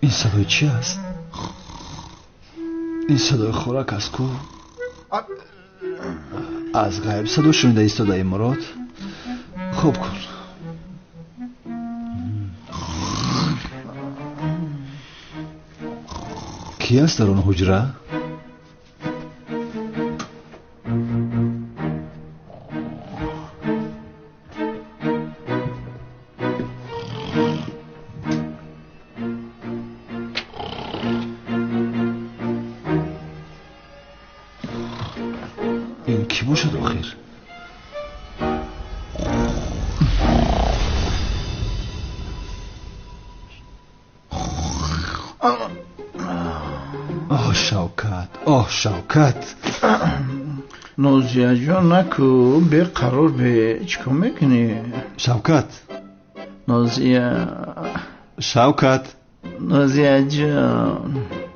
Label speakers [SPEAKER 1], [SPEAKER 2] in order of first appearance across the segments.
[SPEAKER 1] Ин садои чӣ аст? Ин садои хӯрак аст ку? Аз ғайб садо шунида истодаи, Мурод. Хоб кун. Кӣ аст дар он ҳуҷра? Ин кӣ бошад охир? Оҳ, Шавкат, оҳ, Шавкат.
[SPEAKER 2] Нозияҷон, наку, беқарор бе, чӣ кор мекунӣ?
[SPEAKER 1] Шавкат.
[SPEAKER 2] Нозия.
[SPEAKER 1] Шавкат.
[SPEAKER 2] Нозияҷон.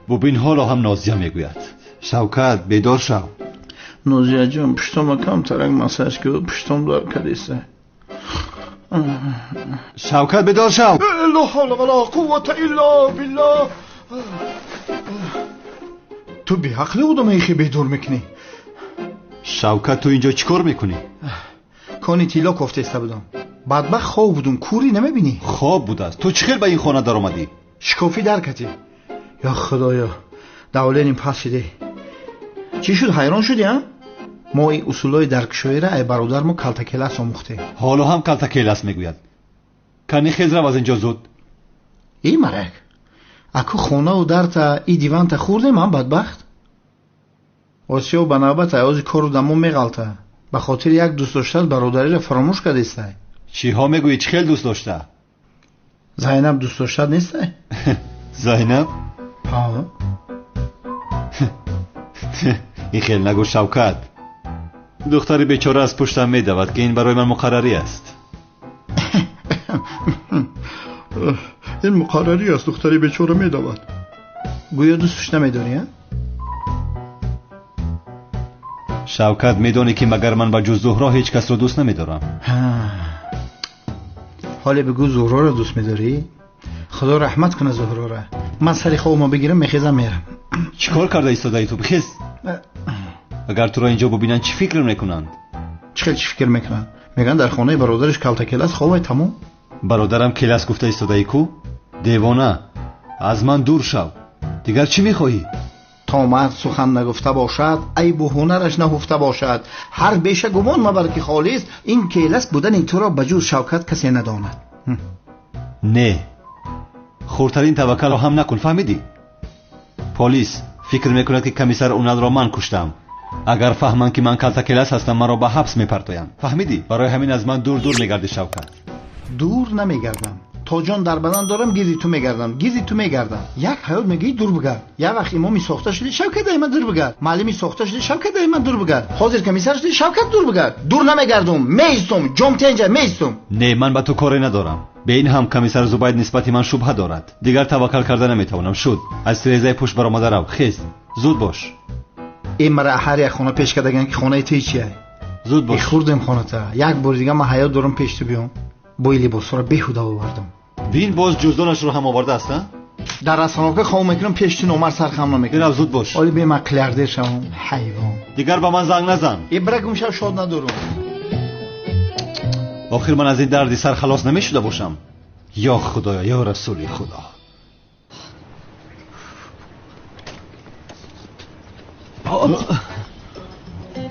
[SPEAKER 1] Бубин, ҳоло ҳам Нозия мегӯяд. Шавкат, бедор шав.
[SPEAKER 2] Нозияҷон, пуштома камтарак массаж ку, пуштом дар кадиса.
[SPEAKER 1] Шавкат, бедор шав.
[SPEAKER 2] Ла ҳавла вала қуввата илла биллаҳ. Ту беақли одама ихе бедор мекунӣ.
[SPEAKER 1] Шавкат, ту инҷо чӣ кор мекунӣ?
[SPEAKER 2] Кони тилло кофтеста будам. Бадбахт хоб будум, кӯрӣ намебинӣ?
[SPEAKER 1] Хоб будааст. Ту чӣ хел ба ин хона даромадӣ?
[SPEAKER 2] Шикофӣ дар катӣ. Ё худоё, давленим пас шиде. Чӣ шуд, ҳайрон шудӣ, а? Мо ин усулҳои даркшоира ай бародармо калтакелас омӯхтем.
[SPEAKER 1] Ҳоло ҳам калтакелас мегӯяд. Кани хез, рав аз инҷо зуд.
[SPEAKER 2] И марак, аку хонаву дарта и диванта хӯрдем, ам бадбахт? Осиё ба навбат айози кору дамо меғалта. Ба хотири як дӯст доштат бародариро фаромӯш кардестай.
[SPEAKER 1] Чиҳо мегӯӣ? Чӣ хел дӯст дошта?
[SPEAKER 2] Зайнаб дӯст доштат нестай?
[SPEAKER 1] Зайнаб?
[SPEAKER 2] Ҳа.
[SPEAKER 1] Ин хел нагӯ, Шавкат. Духтари бечора аз пуштам медавад, ки ин барои ман муқаррарӣ аст.
[SPEAKER 2] Ин муқаррарӣ аст, духтари бечора медавад. Гӯё дӯстш намедорӣ, а?
[SPEAKER 1] Шавкат, медонӣ ки магар ман ба ҷуз Зуҳро ҳеҷ касро дӯст намедорам.
[SPEAKER 2] Ҳоле бигӯ, Зуҳроро дӯст медорӣ? Худо раҳмат кунад Зуҳрора. Ман сари хобмо бигирам, мехезам, мерам.
[SPEAKER 1] Чӣ кор карда истодаи ту? Бихез. Агар туро инҷо бубинанд, чӣ фикр мекунанд?
[SPEAKER 2] Чӣ хел чӣ фикр мекунанд? Мегӯянд дар хонаи бародараш калтакелас хобай, тамом.
[SPEAKER 1] Бародарам келас гуфта истодаи ку? Девона, аз ман дур шав. Дигар чӣ мехоҳӣ?
[SPEAKER 2] То мард сухан нагуфта бошад, айбу ҳунараш наҳуфта бошад, ҳар беша гумон мабар ки холист, ин келас будани туро ба ҷуз Шавкат касе надонад.
[SPEAKER 1] Не, хурдтарин таваккалро ҳам накун, фаҳмидӣ? Полис фикр мекунад, ки комиссар Уналро ман куштам. Агар фаҳманд, ки ман калтакелас ҳастам, маро ба ҳабс мепартоянд. Фаҳмидӣ? Барои ҳамин аз ман дур дур мегардӣ, Шавкат.
[SPEAKER 2] Дур намегардам. То ҷон дар бадан дорам, гирди ту мегардам, гирди ту мегардам. Як ҳаёт мегӯӣ дур бигард. Як вақт имоми сохта шудӣ, Шавкат, ай ман дур бигард. Муаллими сохта шудӣ, Шавкат, ай ман дур бигард. Ҳозир комиссар шудӣ, Шавкат, дур бигард. Дур намегардум, меистум, ҷом тенҷа меистум.
[SPEAKER 1] Не, ман ба ту коре надорам. Бе ин ҳам комиссар Зубайд нисбати ман шубҳа дорад. Дигар таваккал карда наметавонам. Шуд, аз тирезаи пушт баромада рав. Хез, зуд бош.
[SPEAKER 2] Э, мара ҳар як хона пеш кардаган, ки хонаи ту чия?
[SPEAKER 1] Зуд бош.
[SPEAKER 2] Хӯрдем хоната. Як бори дига ман ҳаёт дорам пеш ту биём. Бо ин либосҳоро беҳуда овардам.
[SPEAKER 1] Бин, боз ҷуздонашро ҳам овардааст, а?
[SPEAKER 2] Дар расонака хоб мекунам, пеш ту номар сархам намекунам.
[SPEAKER 1] Бирав, зуд бош.
[SPEAKER 2] Оли бе ман қилярдер шавам, ҳайвон.
[SPEAKER 1] Дигар ба ман занг назан.
[SPEAKER 2] Э, бира гум шав, шод надорам.
[SPEAKER 1] Охир ман аз ин дарди сар халос намешуда бошам. Ё Худоё, ё Расули Худо.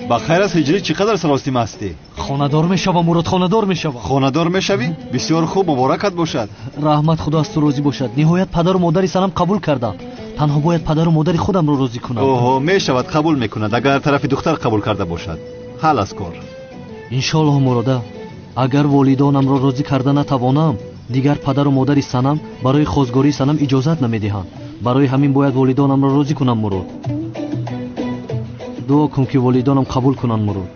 [SPEAKER 1] Ба хайр аст, Ҳиҷрӣ, чӣ қадар саростима ҳастӣ?
[SPEAKER 3] Хонадор мешавам, Мурод, хонадор мешавам.
[SPEAKER 1] Хонадор мешавӣ? Бисёр хуб, муборакат бошад.
[SPEAKER 3] Раҳмат, Худо аз ту розӣ бошад. Ниҳоят падару модари санам қабул карданд. Танҳо бояд падару модари худамро розӣ кунам.
[SPEAKER 1] Оҳо, мешавад, қабул мекунад, агар тарафи духтар қабул карда бошад. Ҳал аз кор.
[SPEAKER 3] Иншоаллоҳ, Мурода, агар волидонамро розӣ карда натавонам, дигар падару модари санам барои хозгории санам иҷозат намедиҳанд. Барои ҳамин бояд волидонамро розӣ кунам, Мурод. Дуо кун, ки волидонам қабул кунанд, Мурод.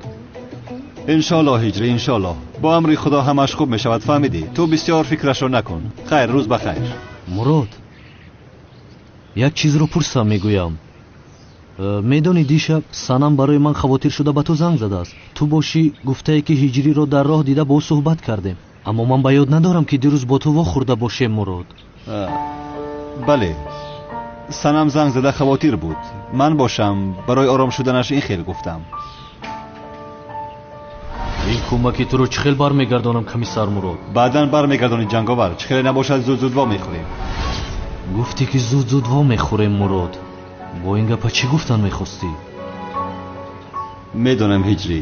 [SPEAKER 1] Иншоаллоҳ, Ҳиҷрӣ, иншоаллоҳ. Бо амри Худо ҳамаш хуб мешавад, фаҳмидӣ? Ту бисёр фикрашро накун. Хайр, рӯз ба хайр.
[SPEAKER 3] Мурод, як чизро пурсам мегӯям. Медонӣ дишаб Санам барои ман хавотир шуда ба ту занг задааст. Ту бошӣ гуфтае ки Ҳиҷриро дар роҳ дида бо ӯ суҳбат кардем. Аммо ман ба ёд надорам ки дирӯз бо ту вохӯрда бошем, Мурод.
[SPEAKER 1] Бале, Санам занг зада хавотир буд. Ман бошам барои ором шуданаш ин хел гуфтам.
[SPEAKER 3] Ин кӯмаки туро чӣ хел бармегардонам, комиссар Мурод?
[SPEAKER 1] Баъдан бармегардонӣ, Ҷанговар. Чӣ хеле набошад, зуд-зуд во мехӯрем.
[SPEAKER 3] Гуфтӣ ки зуд-зуд во мехӯрем, Мурод. Бо ин гапа чӣ гуфтан мехостӣ?
[SPEAKER 1] Медонам, Ҳиҷрӣ,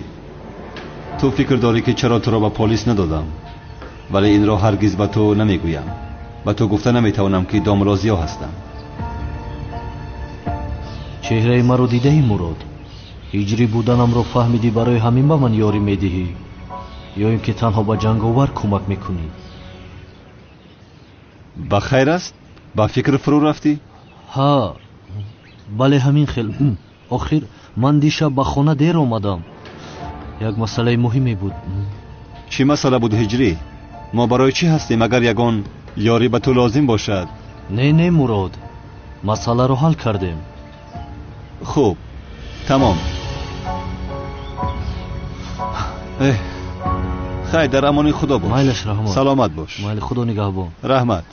[SPEAKER 1] ту фикр дорӣ ки чаро туро ба полис надодам, вале инро ҳаргиз ба ту намегӯям. Ба ту гуфта наметавонам ки домлозиё ҳастам.
[SPEAKER 3] Чеҳраи маро дидаӣ, Мурод? Ҳиҷрӣ буданамро фаҳмидӣ, барои ҳамин ба ман ёрӣ медиҳӣ ё ин ки танҳо ба Ҷанговар кӯмак мекунӣ?
[SPEAKER 1] Ба хайр аст? Ба фикр фурӯ рафтӣ?
[SPEAKER 3] Ҳа, бале, ҳамин хел. Охир ман дишаб ба хона дер омадам. Як масъалаи муҳиме буд.
[SPEAKER 1] Чӣ масъала буд, Ҳиҷрӣ? Мо барои чӣ ҳастем агар ягон ёрӣ ба ту лозим бошад?
[SPEAKER 3] Не, не, Мурод, масъаларо ҳал кардем.
[SPEAKER 1] Хуб, тамом. Хайр, дар амони Худо бош.
[SPEAKER 3] Майлаш, раҳмат.
[SPEAKER 1] Саломат бош.
[SPEAKER 3] Майли, Худо нигаҳбон.
[SPEAKER 1] Раҳмат.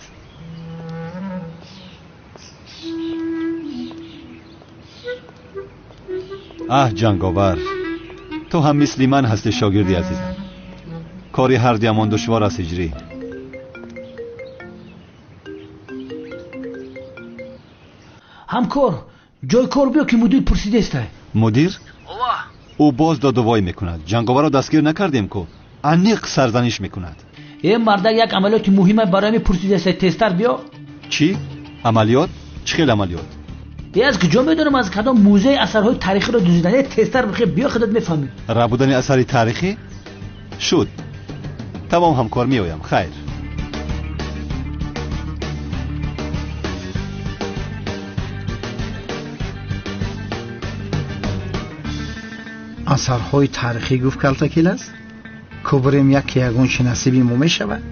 [SPEAKER 1] Аҳ, Ҷанговар, ту ҳам мисли ман ҳастӣ, шогирди азизам. Кори ҳардуямон душвор аст, Ҳиҷрӣ.
[SPEAKER 4] Ҳамкор, ҷои кор биё ки мудир пурсидестай.
[SPEAKER 1] Мудир? Ӯ боз додувой мекунад. Ҷанговарро дастгир накардем ку, аниқ сарзаниш мекунад.
[SPEAKER 4] Э мардак, як амалиёти муҳима барои ҳамин пурсидестай, тезтар биё.
[SPEAKER 1] Чӣ? Амалиёт? Чӣ хел амалиёт?
[SPEAKER 4] Е аз куҷо медонам, аз кадом музеи асарҳои таърихиро дуздидан. Е тезтар бихе биё, худат мефаҳмӣ.
[SPEAKER 1] Рабудани асари таърихӣ? Шуд. Тамом, ҳамкор, меоям. Хайр.
[SPEAKER 2] Асарҳои таърихӣ гуфт калтакил аст? Кубрем яке ягон чи насиби мо мешавад?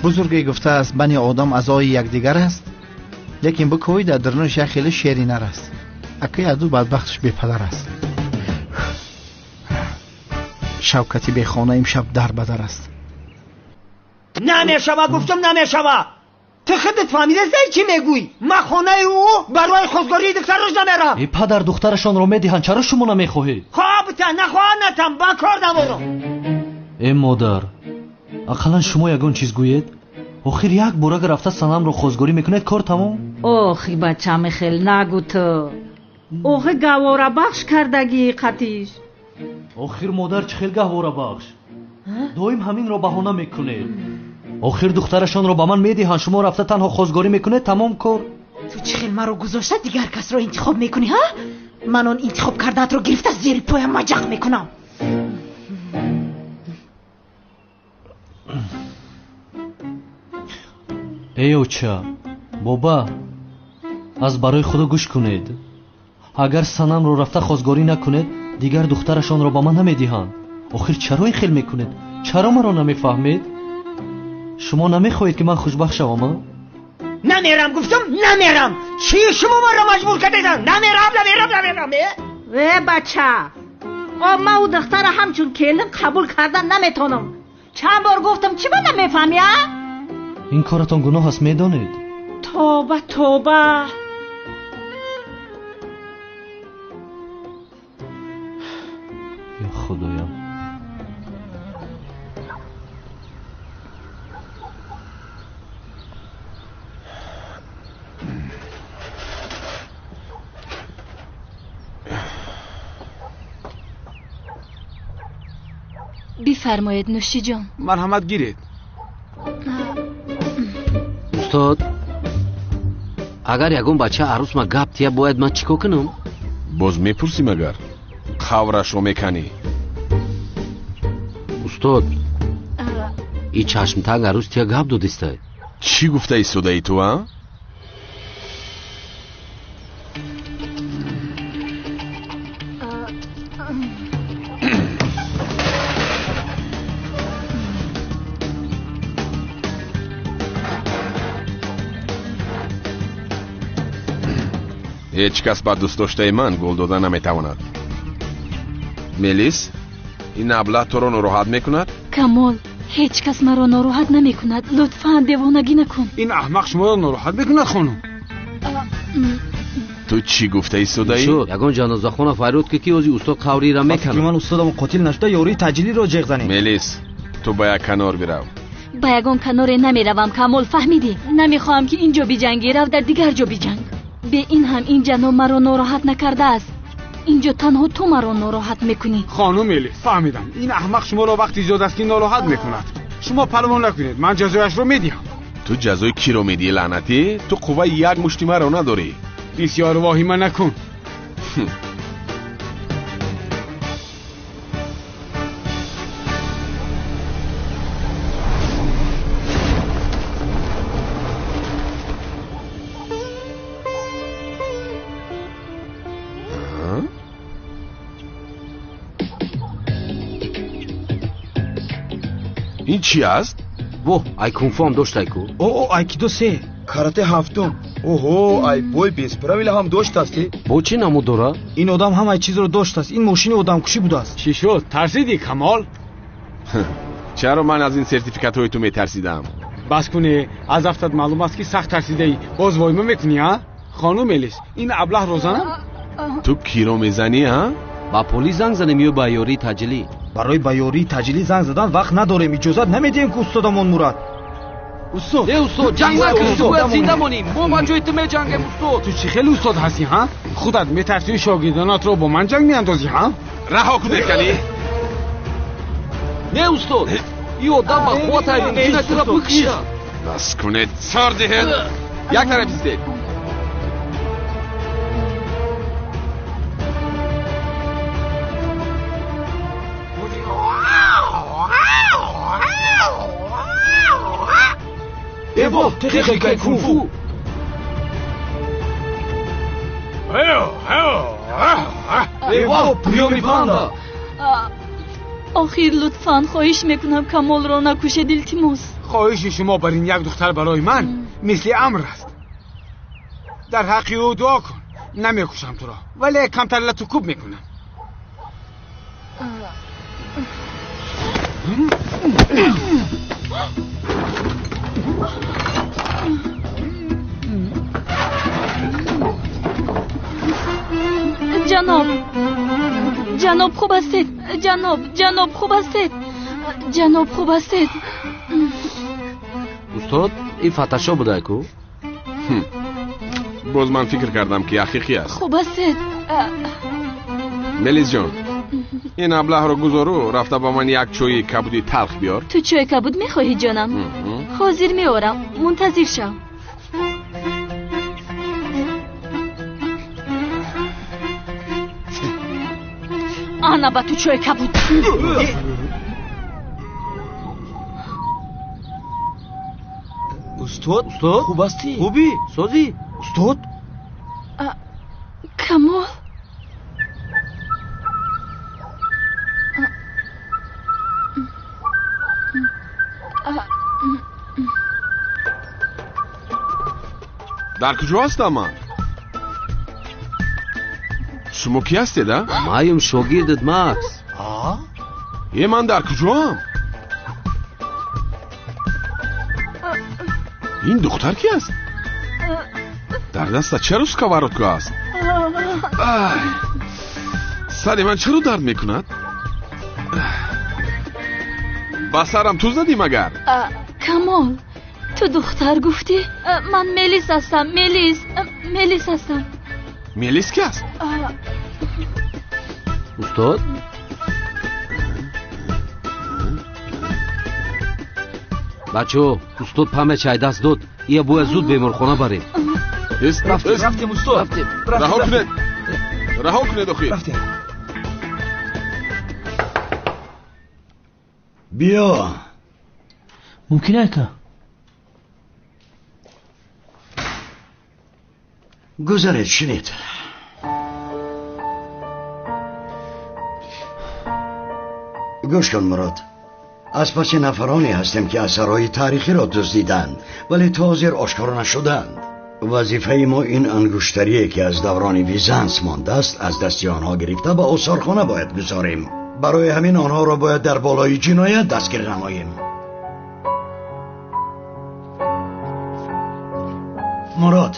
[SPEAKER 2] Бузурге гуфтааст, бани одам аъзои якдигар аст, лекин бикӯй дар дарунаш як хеле шери нар аст. Акаи аду бадбахташ бепадар аст. Шавкати бехона имшаб дар ба дар аст.
[SPEAKER 5] Намешава, гуфтам намешава. Ту худат фаҳмидастай чӣ мегӯӣ? Ман хонаи ӯ барои хостгории духтараш намерам.
[SPEAKER 3] Э падар, духтарашонро медиҳанд, чаро шумо намехоҳед?
[SPEAKER 5] Хоҳ бита, нахоҳ натам, ба кор надорам.
[SPEAKER 3] Э модар, ақаллан шумо ягон чиз гӯед. Охир як бор агар рафта Санамро хостгорӣ мекунед, кор тамом.
[SPEAKER 6] Охи бачами, хел нагӯ ту. Охи гаҳворабахш кардагии қатиш.
[SPEAKER 3] Охир модар, чӣ хел гаҳворабахш? Доим ҳаминро баҳона мекунед. Охир духтарашонро ба ман медиҳанд, шумо рафта танҳо хостгорӣ мекунед, тамом кор.
[SPEAKER 7] Ту чӣ хел маро гузошта дигар касро интихоб мекунӣ, ҳа? Ман он интихоб кардаатро гирифта зери поям маҷақ мекунам.
[SPEAKER 3] Эй оча, боба, аз барои Худо гӯш кунед. Агар Санамро рафта хостгорӣ накунед, дигар духтарашонро ба ман намедиҳанд. Охир чаро ин хел мекунед? Чаро маро намефаҳмед? Шумо намехоҳед ки ман хушбахт шавам, а?
[SPEAKER 5] Намерам, гуфтам намерам. Чӣ шумо маро маҷбур кардед? Намерам, намерам, намерам.
[SPEAKER 6] Э бача, ман ӯ духтара ҳамчун келин қабул кардан наметавонам. Чанд бор гуфтам, чӣ ба намефаҳмӣ, а?
[SPEAKER 3] Ин коратон гуноҳ аст, медонед?
[SPEAKER 6] Тоба, тоба.
[SPEAKER 3] Ё Худоям.
[SPEAKER 8] Бифармоед, нӯшиҷон.
[SPEAKER 9] Марҳамат, гиред.
[SPEAKER 10] Устод, агар ягон бача арӯсма гап тия, бояд ман чӣ кор кунам?
[SPEAKER 9] Боз мепурсӣ магар? Қаврашро меканӣ.
[SPEAKER 10] Устод, и чашмтанг арӯс тия гап додистай.
[SPEAKER 9] Чӣ гуфта истодаи ту, а? Ҳеҷ кас ба дӯстдоштаи ман гул дода наметавонад. Мелис, ин аблаҳ туро нороҳат мекунад?
[SPEAKER 8] Камол, ҳеҷ кас маро нороҳат намекунад. Лутфан девонагӣ накун.
[SPEAKER 11] Ин аҳмақ шуморо нороҳат мекунад, хонум.
[SPEAKER 9] Ту чӣ гуфта истодаӣ?
[SPEAKER 10] Шуд, ягон ҷанозахона фарёд ки ки ози устод қавриро меканад.
[SPEAKER 12] Вақте ки ман устодам қотил нашуда, ёрии таъҷилиро ҷеғ занем.
[SPEAKER 9] Мелис, ту ба як канор бирав.
[SPEAKER 8] Ба ягон каноре намеравам, Камол, фаҳмидӣ? Намехоҳам ки ин ҷо биҷангӣ, рав дар дигар ҷо биҷанг. Бе ин ҳам ин ҷаноб маро нороҳат накардааст. Инҷо танҳо ту маро нороҳат мекунӣ.
[SPEAKER 11] Хонум Мелис, фаҳмидам. Ин аҳмақ шуморо вақти зиёд аст ки нороҳат мекунад. Шумо парво накунед, ман ҷазояшро медиҳам.
[SPEAKER 9] Ту ҷазои киро медиҳӣ, лаънатӣ? Ту қувваи як мушти маро надорӣ.
[SPEAKER 11] Бисёр воҳима накун.
[SPEAKER 9] Ин чӣ аст?
[SPEAKER 10] Воҳ, ай кунфу ҳам дошт айку.
[SPEAKER 12] О, айкидо се,
[SPEAKER 13] карате ҳафтум. Оҳо, ай бой без правила ҳам доштасти.
[SPEAKER 10] Бо чӣ намуд дора?
[SPEAKER 12] Ин одам ҳамаи чизро доштааст. Ин мошини одамкушӣ будааст.
[SPEAKER 11] Чӣ шуд? Тарсидӣ, Камол?
[SPEAKER 9] Чаро ман аз ин сертификатҳои ту метарсидам?
[SPEAKER 11] Бас кунӣ, аз афтат маълум аст ки сахт тарсидаӣ. Боз войма мекунӣ, а? Хонум Мелис, ин аблаҳро занам?
[SPEAKER 9] Ту киро мезанӣ, а?
[SPEAKER 10] Ба полис занг занем ё ба ёрии таъҷилӣ?
[SPEAKER 12] Барои ба ёрии таъҷилӣ занг задан вақт надорем. Иҷозат намедиҳем ки устодамон мурад.
[SPEAKER 11] Устод!
[SPEAKER 10] Не, устод, ҷанг накун, бояд зинда монем. Мо ба ҷои ту меҷангем, устод.
[SPEAKER 11] Ту чӣ хеле устод ҳастӣ, ҳа? Худат метарсӣ шогирдонатро бо ман ҷанг меандозӣ, ҳа?
[SPEAKER 9] Раҳо кунед, кани.
[SPEAKER 10] Не, устод, ин одам ба қувватай мумкин аст туро бикушад.
[SPEAKER 9] Бас кунед, сар диҳед. Як тараф истед.
[SPEAKER 13] Эво, техникаи кунфу. Эво, приёми панда.
[SPEAKER 8] Охир, лутфан, хоҳиш мекунам, Камолро накушед, илтимос.
[SPEAKER 11] Хоҳиши шумо бар ин як духтар барои ман мисли амр аст. Дар ҳаққи ӯ дуо кун. Намекушам туро, вале камтар лату кӯб мекунам.
[SPEAKER 8] Ҷаноб, ҷаноб, хуб ҳастед? Ҷаноб, ҷаноб, хуб ҳастед? Ҷаноб, хуб ҳастед?
[SPEAKER 10] Устод, ин фаташо будайку?
[SPEAKER 9] Боз ман фикр кардам ки ҳақиқӣ аст.
[SPEAKER 8] Хуб ҳастед?
[SPEAKER 9] Мелис ҷон, ин аблаҳро гузору рафта ба ман як чойи кабуди талх биёр.
[SPEAKER 8] Ту чойи кабуд мехоҳӣ, ҷонам? Ҳозир меорам, мунтазир шав. Ана ба ту чойи кабуд.
[SPEAKER 13] Устод,
[SPEAKER 10] устод,
[SPEAKER 13] хуб ҳастӣ?
[SPEAKER 10] Хубӣ? Созӣ?
[SPEAKER 13] Устод?
[SPEAKER 8] Камол?
[SPEAKER 9] Дар куҷо ҳастам ман? Шумо кӣ ҳастед, а?
[SPEAKER 10] Маем шогирдат, Макс.
[SPEAKER 9] Е, ман дар куҷоам? Ин духтар ки аст? Дар даста чаро сковородка аст? Сари ман чаро дард мекунад? Ба сарам ту задӣ магар?
[SPEAKER 8] Камол, ту духтар гуфтӣ? Ман Мелис ҳастам, Мелис, Мелис ҳастам.
[SPEAKER 9] Мелис ки аст?
[SPEAKER 10] Устод? Бачаҳо, устод памя чай даст дод. Ия бояд зуд беморхона барем.
[SPEAKER 13] Рафтем, устод.
[SPEAKER 9] Раҳо кунед, раҳо кунед охир.
[SPEAKER 14] Биё.
[SPEAKER 4] Мумкин ака?
[SPEAKER 14] Гузаред, шинед. Гӯш кун, Мурод. Аз паси нафароне ҳастем ки асарҳои таърихиро дуздиданд, вале то ҳозир ошкоро нашуданд. Вазифаи мо ин ангуштарие ки аз даврони Визанс мондааст аз дасти онҳо гирифта ба осорхона бояд гузорем. Барои ҳамин онҳоро бояд дар болои ҷиноят дастгир намоем. Мурод,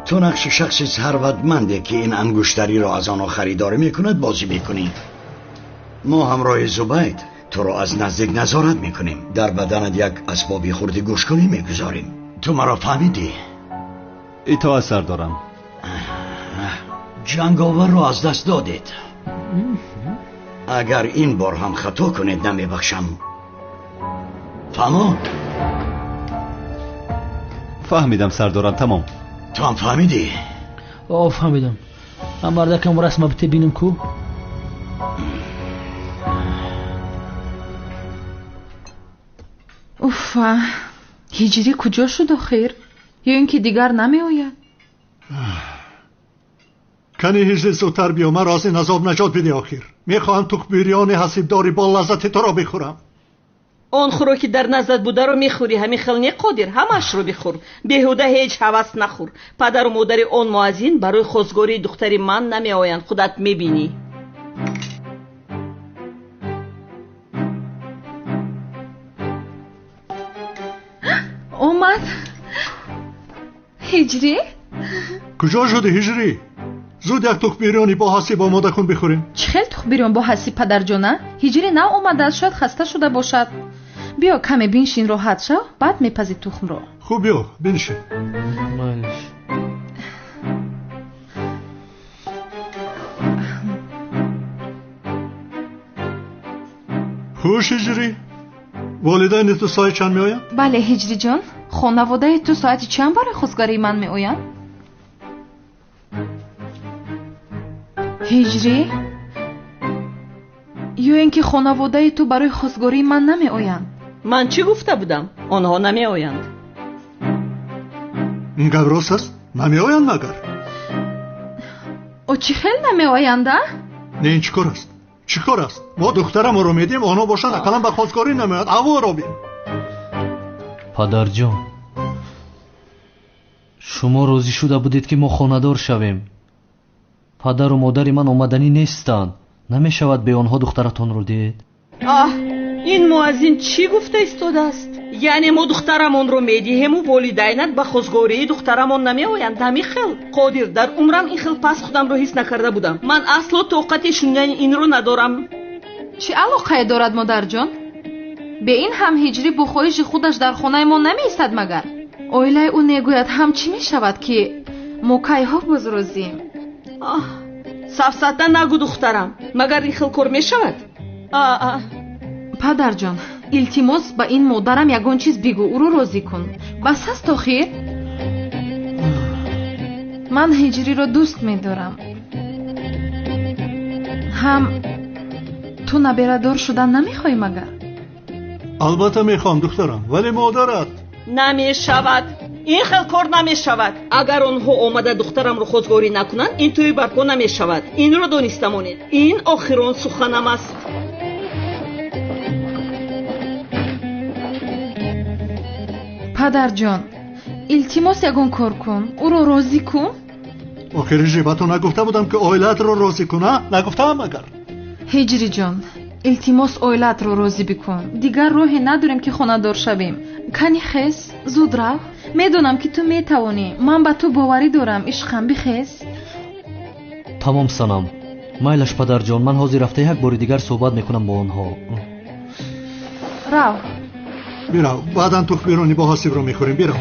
[SPEAKER 14] ту нақши шахси сарватманде ки ин ангуштариро аз онҳо харидорӣ мекунад бозӣ мекунӣ. Мо ҳамроҳи Зубайд туро аз наздик назорат мекунем. Дар баданат як асбоби хурди гӯшкунӣ мегузорем. Ту маро фаҳмидӣ?
[SPEAKER 1] Итоат сардорам.
[SPEAKER 14] Ҷанговарро аз даст додед. Агар ин бор ҳам хато кунед намебахшам. Фаҳмо?
[SPEAKER 1] Фаҳмидам сардорам, тамом.
[SPEAKER 14] Ту ҳам фаҳмидӣ?
[SPEAKER 4] О, фаҳмидам. Ман мардакам расма бите бинем ку.
[SPEAKER 15] Уфа, ҳиҷрӣ куҷо шуд охир? Ё ин ки дигар намеояд?
[SPEAKER 16] Кани ҳиҷрӣ зудтар биё, маро аз ин азоб наҷот биде охир. Мехоҳам тухбирёни ҳасибдори бо лаззати туро бихӯрам.
[SPEAKER 17] Он хӯроки дар наздат бударо мехӯрӣ, ҳамин хел не қодир, ҳамаашро бихӯр. Беҳуда ҳеҷ ҳавас нахӯр. Падару модари он муаззин барои хостгории духтари ман намеоянд, худат мебинӣ.
[SPEAKER 15] Омад. Ҳиҷрӣ?
[SPEAKER 16] Куҷо шуди ҳиҷрӣ? Зуд як тухбирёни бо ҳасиб омода кун бихӯрем.
[SPEAKER 15] Чӣ хел тухбирён бо ҳасиб, падарҷона? Ҳиҷрӣ нав омадааст, шояд хаста шуда бошад. Биё каме биншин, роҳат шав, баъд мепази тухмро.
[SPEAKER 16] Хуб, биё биншин. Хуш ҳиҷрӣ, волидайни ту соати чанд меоянд?
[SPEAKER 15] Бале ҳиҷриҷон, хонаводаи ту соати чанд барои хостгории ман меоянд? Ҳиҷрӣ, ё ин ки хонаводаи ту барои хостгории ман намеоянд?
[SPEAKER 17] Ман чӣ гуфта будам? Онҳо намеоянд.
[SPEAKER 16] Ин гап рост аст? Намеоянд магар?
[SPEAKER 15] О, чӣ хел намеоянд, а?
[SPEAKER 16] Не, ин чӣ кор аст? Чӣ кор аст? Мо духтарамонро медиҳем, онҳо бошанд ақаллан ба хостгорӣ намеоянд. Аворо бин.
[SPEAKER 3] Падарҷон, шумо розӣ шуда будед ки мо хонадор шавем. Падару модари ман омаданӣ нестанд. Намешавад бе онҳо духтаратонро диҳед?
[SPEAKER 17] Аҳ, ин муаззин чӣ гуфта истодааст? Яъне мо духтарамонро медиҳему волидайнат ба хостгории духтарамон намеоянд? Ҳамин хел? Қодир, дар умрам ин хел паст худамро ҳис накарда будам. Ман асло тоқати шунидани инро надорам.
[SPEAKER 15] Чӣ алоқае дорад, модарҷон? Бе ин ҳам ҳиҷрӣ бо хоҳиши худаш дар хонаи мо намеистад магар? Оилаи ӯ негӯяд ҳам чӣ мешавад ки мо кайҳо боз розием?
[SPEAKER 17] Аҳ, сафсата нагӯ духтарам, магар ин хел кор мешавад?
[SPEAKER 15] Падарҷон, илтимос ба ин модарам ягон чиз бигӯ, ӯро розӣ кун. Бас аст охир? Ман ҳиҷриро дӯст медорам. Ҳам ту наберадор шудан намехоҳӣ магар?
[SPEAKER 16] Албатта мехоҳам духтарам, вале модарат.
[SPEAKER 17] Намешавад. Ин хел кор намешавад. Агар онҳо омада духтарамро хостгорӣ накунанд, ин тӯи барпо намешавад. Инро дониста монед. Ин охирон суханам аст.
[SPEAKER 15] Падарҷон, илтимос ягон кор кун, ӯро розӣ кун.
[SPEAKER 16] Охир ҳиҷрӣ, ба ту нагуфта будам ки оилаатро розӣ кун, а? Нагуфтаам магар?
[SPEAKER 15] Ҳиҷриҷон, илтимос оилаатро розӣ бикун. Дигар роҳе надорем ки хонадор шавем. Кани хез, зуд рав. Медонам ки ту метавонӣ. Ман ба ту боварӣ дорам. Ишқам, бихез.
[SPEAKER 3] Тамом санам. Майлаш падарҷон, ман ҳозир рафта як бори дигар суҳбат мекунам бо онҳо.
[SPEAKER 15] Рав.
[SPEAKER 16] Бирав, баъдан тухбирони бо ҳасибро мехӯрем. Бирав.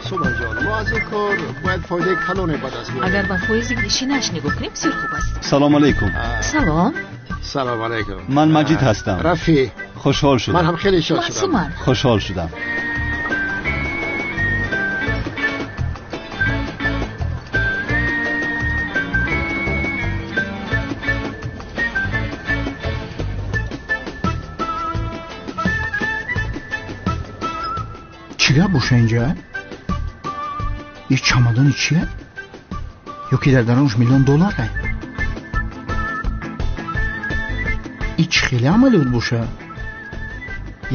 [SPEAKER 18] Суманҷон, мо аз ин кор бояд фоидаи калоне ба даст биёрем.
[SPEAKER 19] Агар ба фоизи нишинаш нигоҳ кунем, бисёр хуб аст.
[SPEAKER 1] Салом алейкум.
[SPEAKER 19] Салом.
[SPEAKER 18] Салом алейкум.
[SPEAKER 1] Ман Маҷид ҳастам.
[SPEAKER 18] Рафеъ.
[SPEAKER 1] Хушҳол шудам.
[SPEAKER 18] Ман ҳам хеле шод шудам.
[SPEAKER 19] Суман.
[SPEAKER 1] Хушҳол шудам.
[SPEAKER 2] Чӣ гап боша инҷа? Ин чамадони чия? Ё ки дар дарунаш миллион доллар ай? Ин чӣ хеле амалиёт боша?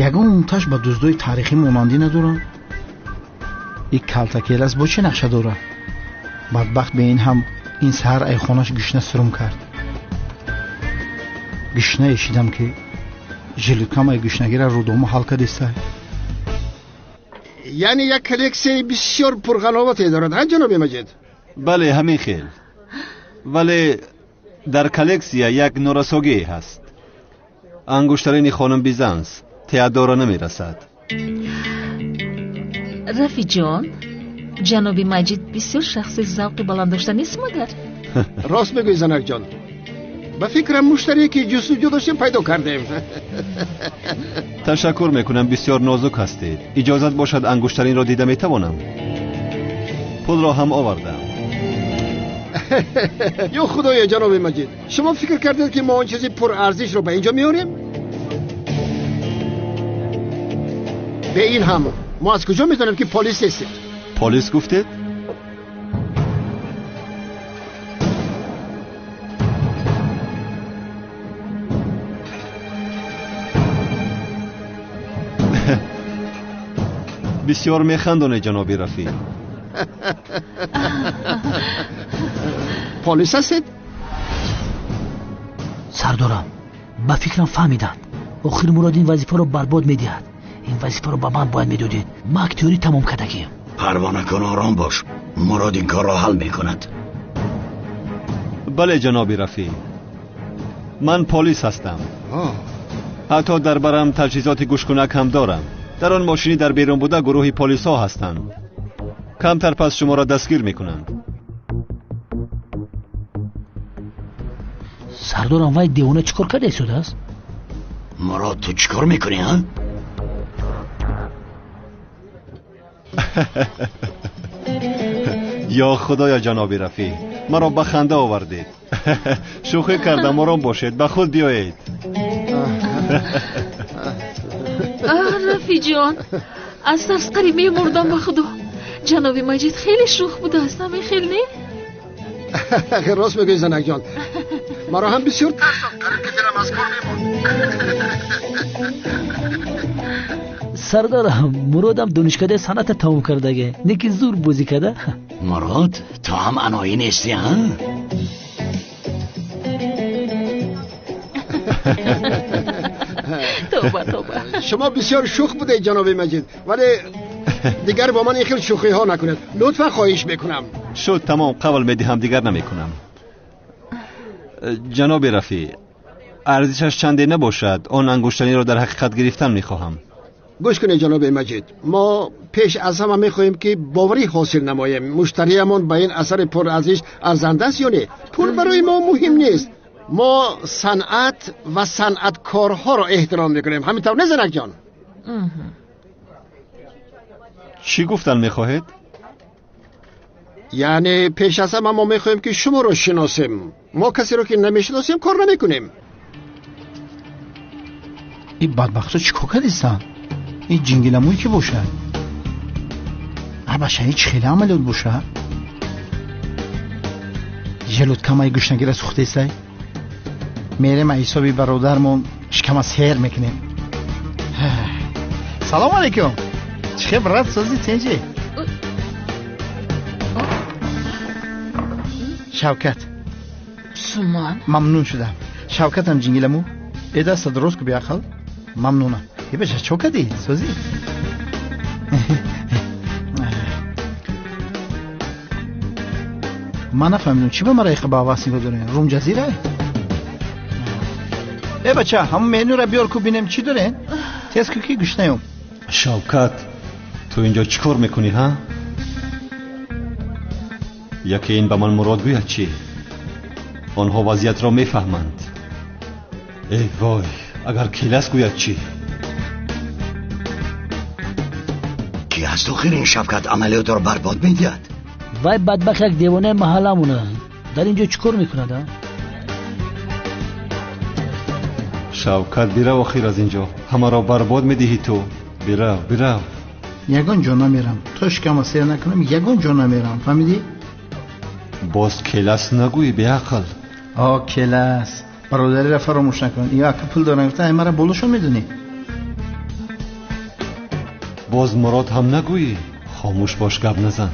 [SPEAKER 2] Ягон таш ба дуздои таърихӣ монандӣ надорам. Ин калтакелас бо чӣ нақша дорад? Бадбахт бе ин ҳам ин саҳар айхонаш гишна сурум кард. Гишна эшидам ки жилеткам ай гишнагира рӯдома ҳал кадистай.
[SPEAKER 18] Яъне як коллексияи бисёр пурғановате дорад, ҳа ҷаноби Маҷид?
[SPEAKER 1] Бале, ҳамин хел. Вале дар коллексия як норасогӣ ҳаст. Ангуштарини хонум Бизанс Теодора намерасад.
[SPEAKER 19] Рафиҷон, ҷаноби Маҷид бисёр шахси завқи баланд дошта нест магар?
[SPEAKER 18] Рост мегӯӣ, занакҷон. Ба фикрам муштарие ки ҷустуҷӯ доштем пайдо кардем.
[SPEAKER 1] Ташаккур мекунам, бисёр нозук ҳастед. Иҷозат бошад ангуштаринро дида метавонам? Пулро ҳам овардам.
[SPEAKER 18] Ё худоё, ҷаноби Маҷид, шумо фикр кардед ки мо он чизи пурарзишро ба инҷо меорем? Бе ин ҳам мо аз куҷо медонем ки полис нестед?
[SPEAKER 1] Полис гуфтед? Бисёр механдонед, ҷаноби Рафеъ.
[SPEAKER 18] Полис ҳастед?
[SPEAKER 4] Сардорам, ба фикрам фаҳмиданд. Охир Мурод ин вазифаро барбод медиҳад. Ин вазифаро ба ман бояд медодед. Ман актёрӣ тамом кардагием.
[SPEAKER 14] Парво накун, ором бош. Мурод ин корро ҳал мекунад.
[SPEAKER 1] Бале, ҷаноби Рафеъ, ман полис ҳастам. Ҳатто дар барам таҷҳизоти гӯшкунак ҳам дорам. Дар он мошинӣ дар берун буда гурӯҳи полисҳо ҳастанд. Камтар пас шуморо дастгир мекунанд.
[SPEAKER 4] Сардорам, вай девона чӣ кор карда истодааст?
[SPEAKER 14] Мурод, ту чӣ кор мекунӣ, ҳа?
[SPEAKER 1] Ё худоё, ҷаноби Рафеъ, маро ба ханда овардед. Шӯхӣ кардам, ором бошед, ба худ биёед.
[SPEAKER 19] Рафиҷон, аз тарс қариб мемурдам ба худо. Ҷаноби Маҷид хеле шӯх будааст, ҳамин хел не?
[SPEAKER 18] Рост мегӯӣ, занакҷон. Маро ҳам бисёр тарсонд, қариб ки дилам аз кор мемонд.
[SPEAKER 4] Сардорам, Муродам донишкадаи санъата тамом кардаге, не ки зур бозӣ карда.
[SPEAKER 14] Мурод, ту ҳам аноӣ нестӣ, ҳа?
[SPEAKER 19] Тоба, тоба.
[SPEAKER 18] Шумо бисёр шӯх будед, ҷаноби Маҷид, вале дигар бо ман ин хел шӯхиҳо накунед. Лутфан хоҳиш мекунам.
[SPEAKER 1] Шуд, тамом, қавл медиҳам, дигар намекунам. Ҷаноби Рафеъ, арзишаш чанде набошад, он ангуштаниро дар ҳақиқат гирифтан мехоҳам.
[SPEAKER 18] Гӯш кунед, ҷаноби Маҷид, мо пеш аз ҳама мехоҳем ки боварӣ ҳосил намоем. Муштариямон ба ин асари пурарзиш арзанда аст ё не? Пул барои мо муҳим нест. Мо санъат ва санъаткорҳоро эҳтиром мекунем. Ҳамин тавр не, занакҷон?
[SPEAKER 1] Чӣ гуфтан мехоҳед?
[SPEAKER 18] Яъне пеш аз ҳама мо мехоҳем ки шуморо шиносем. Мо касеро ки намешиносем кор намекунем.
[SPEAKER 2] Ин бадбахтҳо чӣ кор кардистанд? Ин ҷингиламӯй ки бошад? Абаша, ин чӣ хеле амалиёт бошад? Желудкамаи гушнагира сӯхтесай? Мерем ҳисоби бародармон шикама сер мекунем. Салом алейкум. Чӣ хел, брат, созӣ тенҷи? Шавкат.
[SPEAKER 19] Суман.
[SPEAKER 2] Мамнун шудам. Шавкатам ҷингиламу. Э даста дуруст ку биақл. Мамнунам. Э баша, чо кардӣ? Созӣ? Ман нафаҳмидам, чӣ ба мара иқа ба ҳавас нигоҳ дорем? Рум ҷазира? Э бача, ҳамон менюра биёр ку бинем чӣ дорем? Тез ку ки гушнаём.
[SPEAKER 1] Шавкат, ту инҷо чӣ кор мекунӣ, ҳа? Яке ин ба ман Мурод гӯяд чӣ? Онҳо вазъиятро мефаҳманд. Эй вой, агар Келас гӯяд чӣ?
[SPEAKER 14] Ки аст охир ин Шавкат амалиётро барбод медиҳад?
[SPEAKER 4] Вай бадбахт як девонаи маҳалламон аст. Дар ин ҷо чӣ кор мекунад?
[SPEAKER 1] Шавкат, бирав охир аз ин ҷо. Ҳамаро барбод медиҳӣ ту. Бирав, бирав.
[SPEAKER 2] Ягон ҷо намерам. То шикама сер накунам, ягон ҷо намерам. Фаҳмидӣ?
[SPEAKER 1] Боз Келас нагӯӣ, беақл.
[SPEAKER 2] О, Келас. Бародариро фаромӯш накун. Ё ака пул дорам гуфта, ай мара болошон медонӣ.
[SPEAKER 1] Боз Мурод ҳам нагӯӣ. Хомӯш бош, гап назан.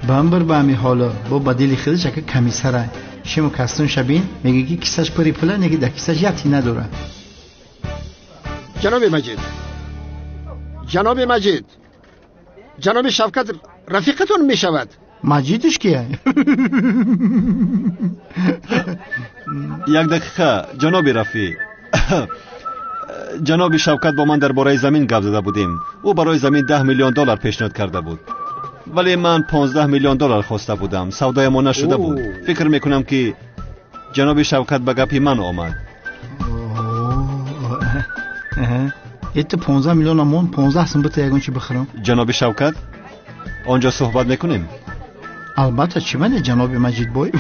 [SPEAKER 2] Бамбир ба ҳами ҳоло. Бо ба дили худаш ака комиссара. Шиму кастун шабин, мегӯ ки кисаш пури пула, неги дар кисаш як тин надорад.
[SPEAKER 18] Ҷаноби Маҷид, ҷаноби Маҷид, ҷаноби Шавкат рафиқатон мешавад.
[SPEAKER 2] Маҷидиш кия?
[SPEAKER 1] Як дақиқа, ҷаноби Рафиқ. Ҷаноби Шавкат бо ман дар бораи замин гап зада будем. Ӯ барои замин 10 миллион доллар пешниҳод карда буд, вале ман 15 миллион доллар хоста будам. Савдоямон нашуда буд. Фикр мекунам ки ҷаноби Шавкат ба гапи ман омад.
[SPEAKER 2] Это 15 миллион амон, 15 сум бита ягон чи бихӯрам.
[SPEAKER 1] Ҷаноби Шавкат, он ҷо суҳбат мекунем?
[SPEAKER 2] Албатта, чӣ мане, ҷаноби Маҷидбой.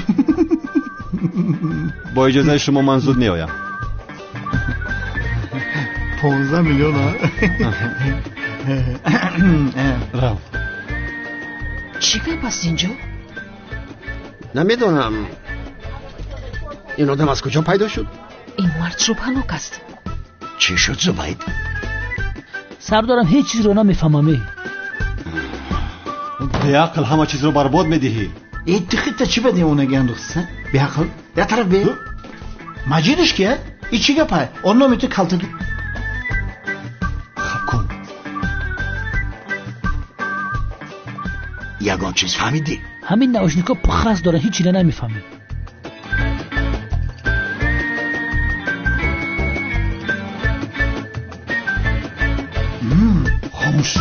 [SPEAKER 1] Бо иҷозаи шумо ман зуд меоям.
[SPEAKER 2] 15 миллион.
[SPEAKER 1] Рав.
[SPEAKER 7] Чӣ гап аст инҷо?
[SPEAKER 18] Намедонам. Ин одам аз куҷо пайдо шуд?
[SPEAKER 7] Ин мард шубҳанок аст.
[SPEAKER 14] Чӣ шуд, Зубайд?
[SPEAKER 4] Сардорам, ҳеҷ чизро намефаҳмам.
[SPEAKER 1] Беақл, ҳама чизро барбод медиҳӣ.
[SPEAKER 2] Э, ту худта чӣ ба девонагӣ андохтӣ? Беақл, як тараф бе. Маҷидиш кия? И чӣ гапай? Он номи ту калта.
[SPEAKER 1] Хаб кун.
[SPEAKER 14] Ягон чиз фаҳмидӣ?
[SPEAKER 4] Ҳамин наушникҳо пухас доранд, ҳеҷ чиро намефаҳмӣ.
[SPEAKER 1] Хомӯш.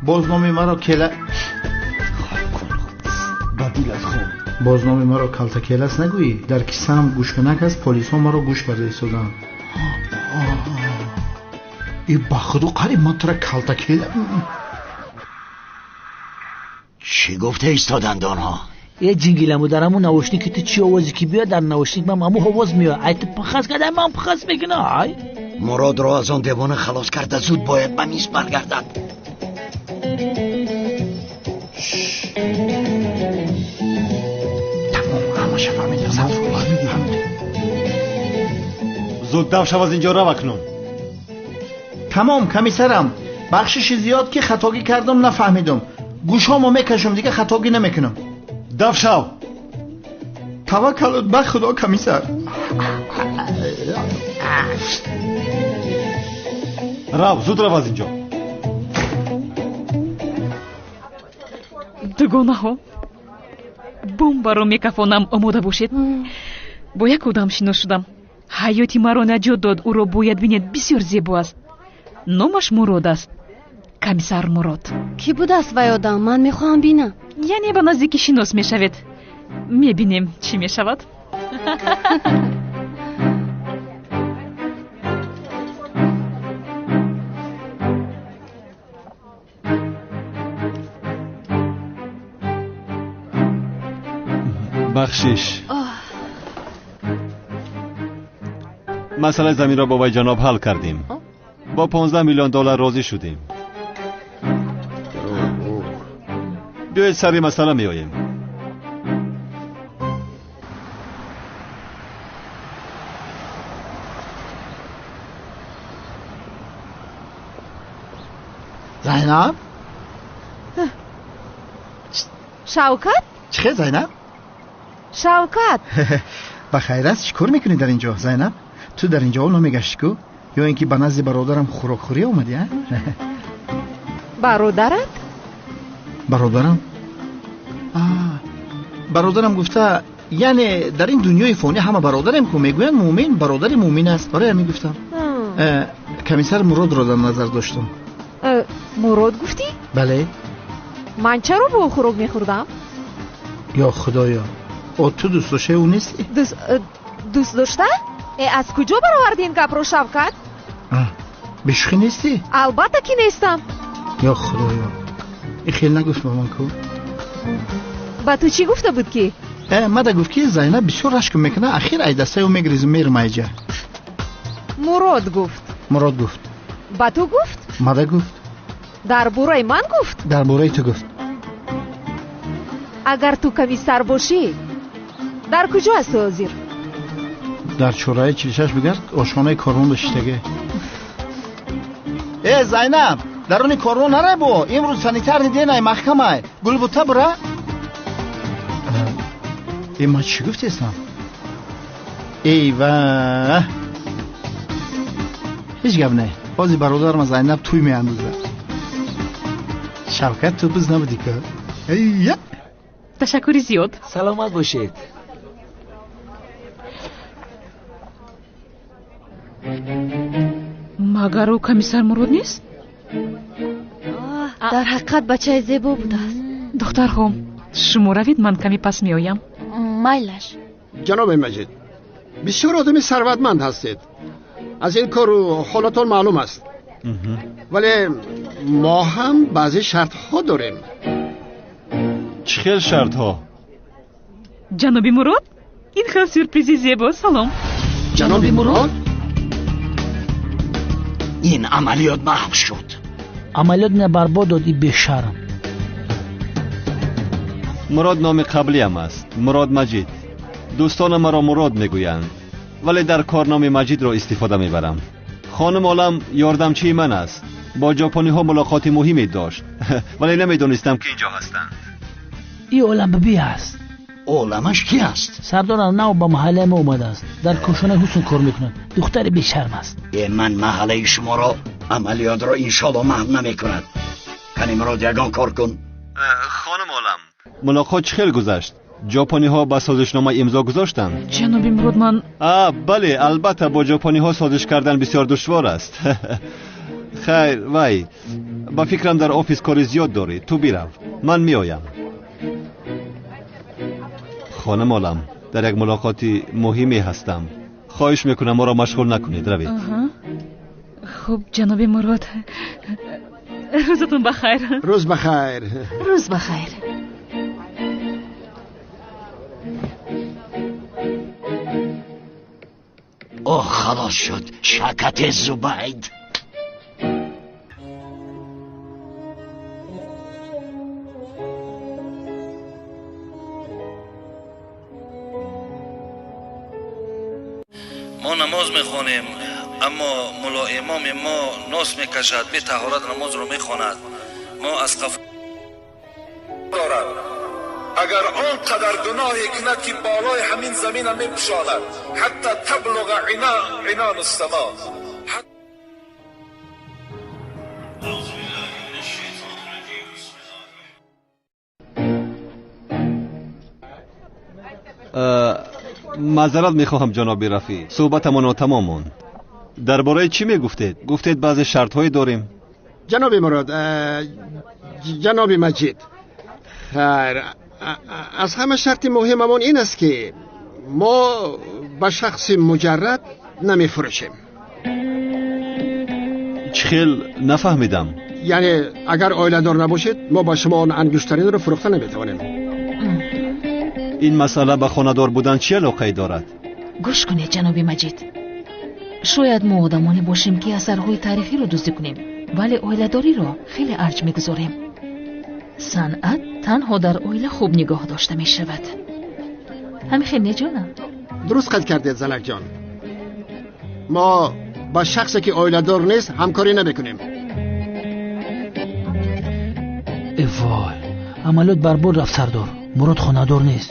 [SPEAKER 2] Боз номи маро кела.
[SPEAKER 1] Ба дилат хун.
[SPEAKER 2] Боз номи маро калта Келас нагӯӣ. Дар кисаам гӯшкунак аст, полисҳо маро гӯш карда истоданд. И ба худо қариб ман тура калта кела.
[SPEAKER 14] Чӣ гуфта истоданд онҳо?
[SPEAKER 4] Э, ҷингиламу, дар ҳамун наушники ту чӣ овозе ки биёяд, дар наушник ман ҳамун овоз меояд. Ай, ту пахас карда, ман пахас мекунам. Ай,
[SPEAKER 14] Муродро аз он девона халос карда, зуд бояд ба миз баргардад.
[SPEAKER 2] Тамом, ҳамаша фаҳмидам.
[SPEAKER 1] Зуд дав шав аз инҷо, рав акнун.
[SPEAKER 2] Тамом, комиссарам, бахшиши зиёд ки хатогӣ кардам, нафаҳмидам. Гӯшҳомо мекашам, дига хатогӣ намекунам.
[SPEAKER 1] Дав шав.
[SPEAKER 2] Таваккалут ба худо, комиссар.
[SPEAKER 1] Рав, зуд рав аз инҷо.
[SPEAKER 19] Дугонаҳо, бомбаро мекафонам, омода бошед. Бо як одам шинос шудам. Ҳаёти маро наҷот дод. Ӯро бояд бинед, бисёр зебо аст. Номаш Мурод аст. Комиссар Мурод.
[SPEAKER 20] Кӣ будааст вай одам? Ман мехоҳам бинам.
[SPEAKER 19] Яъне ба наздикӣ шинос мешавед. Мебинем, чӣ мешавад.
[SPEAKER 1] Бахшиш. Масъалаи заминро бо вай ҷаноб ҳал кардем. Бо 15 миллион доллар розӣ шудем. Биёед сари масъала меоем.
[SPEAKER 2] Зайнаб?
[SPEAKER 7] Шавкат?
[SPEAKER 2] Чӣ хел, Зайнаб?
[SPEAKER 7] Шавкат!
[SPEAKER 2] Ба хайр аст, чӣ кор мекунӣ дар ин ҷо, Зайнаб? Ту дар ин ҷо намегаштӣ ку? Ё ин ки ба назди бародарам хӯрокхӯрӣ омадӣ, а?
[SPEAKER 7] Бародарат?
[SPEAKER 2] Бародарам? Бародарам гуфта Яъне дар ин дунёи фонӣ ҳама бародарем ку, мегӯянд мӯмин бародари мӯмин аст. Барои ҳамин гуфтам. Комиссар Муродро дар назар доштам.
[SPEAKER 7] Мурод гуфтӣ?
[SPEAKER 2] Бале.
[SPEAKER 7] Ман чаро бо ӯ хӯрок мехӯрдам?
[SPEAKER 2] Ё худоё, о ту дӯст доштаи ӯ нестӣ?
[SPEAKER 7] Дӯст дошта? Аз куҷо бароварди ин гапро, Шавкат?
[SPEAKER 2] Бешӯхӣ нестӣ?
[SPEAKER 7] Албатта ки нестам.
[SPEAKER 2] Ё худоё, ин хел нагуфт ба ман ку.
[SPEAKER 7] Ба ту чӣ гуфта буд ки?
[SPEAKER 2] Мада гуфт ки Зайнаб бисёр рашк мекунад, ахир ай дастаи ӯ мегрезу мерам айҷа.
[SPEAKER 7] Мурод гуфт.
[SPEAKER 2] Мурод гуфт.
[SPEAKER 7] Ба ту гуфт?
[SPEAKER 2] Мада гуфт.
[SPEAKER 7] Дар бораи ман гуфт?
[SPEAKER 2] Дар бораи ту гуфт.
[SPEAKER 7] Агар ту комиссар бошӣ, дар куҷо ҳастӣ ҳозир?
[SPEAKER 2] Дар чораи 46 бигард, ошхонаи корвон доштаге. Э Зайнаб, даруни корвон нарай бо, имрӯз санитарни денай маҳкамай. Гулбута бура. Э ман чӣ гуфтестам? Эй ва, ҳеҷ гап не. Ҳозир бародарам Зайнаб тӯй меандозад. Шавкат, ту биз набудӣ ку? Ия.
[SPEAKER 19] Ташаккури зиёд.
[SPEAKER 4] Саломат бошед.
[SPEAKER 19] Магар ӯ комиссар Мурод нест?
[SPEAKER 20] Дар ҳақиқат бачаи зебо будааст.
[SPEAKER 19] Духтарҳо, шумо равед, ман каме пас меоям.
[SPEAKER 20] Майлаш.
[SPEAKER 18] Ҷаноби Маҷид, бисёр одами сарватманд ҳастед. Аз ин кору ҳолатон маълум аст. Вале мо ҳам баъзе шартҳо дорем.
[SPEAKER 1] Чӣ хел шартҳо?
[SPEAKER 19] Ҷаноби Мурод, ин хел сюрпризи зебо. Салом.
[SPEAKER 18] Ҷаноби Мурод?
[SPEAKER 14] Ин амалиёт маҳв шуд.
[SPEAKER 4] Амалиёт на барбод дод, и бешарм.
[SPEAKER 1] Мурод номи қаблиам аст. Мурод Маҷид. Дӯстонам маро Мурод мегӯянд, вале дар кор номи Маҷидро истифода мебарам. Хонум Олам ёрдамчии ман аст. Бо ҷопониҳо мулоқоти муҳиме дошт, вале намедонистам ки инҷо ҳастанд.
[SPEAKER 4] И Олам биби аст.
[SPEAKER 14] Оламаш ки аст?
[SPEAKER 4] Сардорам нав ба маҳаллаи мо омадааст. Дар кошонаи ҳусн кор мекунад. Духтари бешарм аст.
[SPEAKER 14] Ман маҳаллаи шуморо амалиётро иншоалло маҳв намекунад. Кани Мурод, ягон кор кун.
[SPEAKER 1] Хонум Олам, мулоқот чӣ хел гузашт? Ҷопониҳо ба созишнома имзо гузоштанд?
[SPEAKER 19] Ҷаноби Мурод, ман
[SPEAKER 1] бале, албатта бо ҷопониҳо созиш кардан бисёр душвор аст. Хайр, вай, ба фикрам дар офис кори зиёд дорӣ. Ту бирав, ман меоям. Хонум Олам, дар як мулоқоти муҳиме ҳастам. Хоҳиш мекунам моро машғул накунед, равед.
[SPEAKER 19] Хуб, ҷаноби Мурод, рӯзатон бахайр.
[SPEAKER 18] Рӯз бахайр.
[SPEAKER 7] Рӯз бахайр.
[SPEAKER 14] Оҳ, халос шуд. Шакати Зубайд.
[SPEAKER 21] Мо намоз мехонем, аммо мулло имоми мо нос мекашад, бетаҳорат намозро мехонад. Мо аз қаф
[SPEAKER 22] дорад. Агар он қадар гуноҳе кунад ки болои ҳамин замина мепӯшонад, ҳатто таблуға инону само.
[SPEAKER 1] Маъзарат мехоҳам, ҷаноби Рафӣ, суҳбатамон нотамом монд. Дар бораи чӣ мегуфтед? Гуфтед баъзе шартҳое дорем.
[SPEAKER 18] Ҷаноби Мурод, ҷаноби Маҷид, хайр, аз ҳама шарти муҳимамон ин аст ки мо ба шахси муҷаррад намефурӯшем.
[SPEAKER 1] Чӣ хел? Нафаҳмидам.
[SPEAKER 18] Яъне агар оиладор набошед, мо ба шумо он ангуштаринро фурӯхта наметавонем.
[SPEAKER 1] Ин масъала ба хонадор будан чӣ алоқае дорад?
[SPEAKER 19] Гӯш кунед, ҷаноби Маҷид, шояд мо одамоне бошем ки асарҳои таърихиро дуздӣ кунем, вале оиладориро хеле арҷ мегузорем. Санъат танҳо дар оила хуб нигоҳ дошта мешавад. Ҳамин хел не, ҷонам?
[SPEAKER 18] Дуруст қайд кардед, занакҷон. Мо ба шахсе ки оиладор нест ҳамкорӣ намекунем.
[SPEAKER 4] Э вой, амалиёт барбод рафт, сардор. Мурод хонадор нест.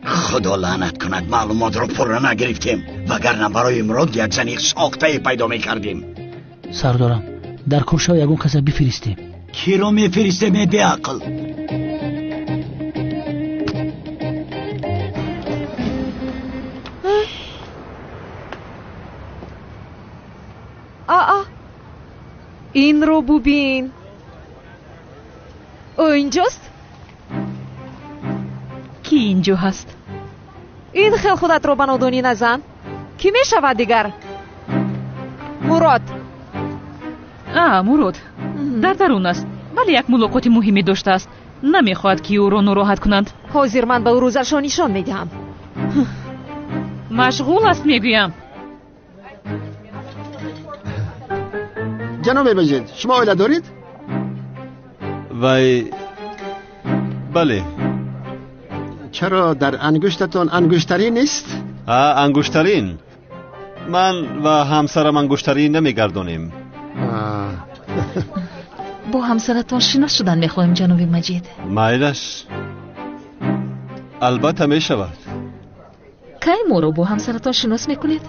[SPEAKER 14] Худо лаънат кунад, маълумотро пурра нагирифтем, вагарна барои Мурод як зани сохтае пайдо мекардем.
[SPEAKER 4] Сардорам, дар куршав ягон каса бифиристем.
[SPEAKER 14] Киро мефиристем, э беақл?
[SPEAKER 7] Инро бубин. Ӯ инҷост?
[SPEAKER 19] Кӣ инҷо ҳаст?
[SPEAKER 7] Ин хел худатро ба нодонӣ назан. Кӣ мешавад дигар? Мурод.
[SPEAKER 19] А, Мурод дар дарун аст, вале як мулоқоти муҳиме доштааст. Намехоҳад, ки ӯро нороҳат кунанд.
[SPEAKER 7] Ҳозир ман ба ӯ рӯзашро нишон медиҳам.
[SPEAKER 19] Машғул аст, мегӯям.
[SPEAKER 18] Ҷаноби Маҷид, шумо оила доред?
[SPEAKER 1] Вай, бале.
[SPEAKER 18] Чаро дар ангуштатон ангуштарин нест?
[SPEAKER 1] А, ангуштарин. Ман ва ҳамсарам ангуштарин намегардонем.
[SPEAKER 19] Бо ҳамсаратон шинос шудан мехоҳем, ҷаноби Маҷид.
[SPEAKER 1] Майлаш, албатта мешавад.
[SPEAKER 19] Кай моро бо ҳамсаратон шинос мекунед?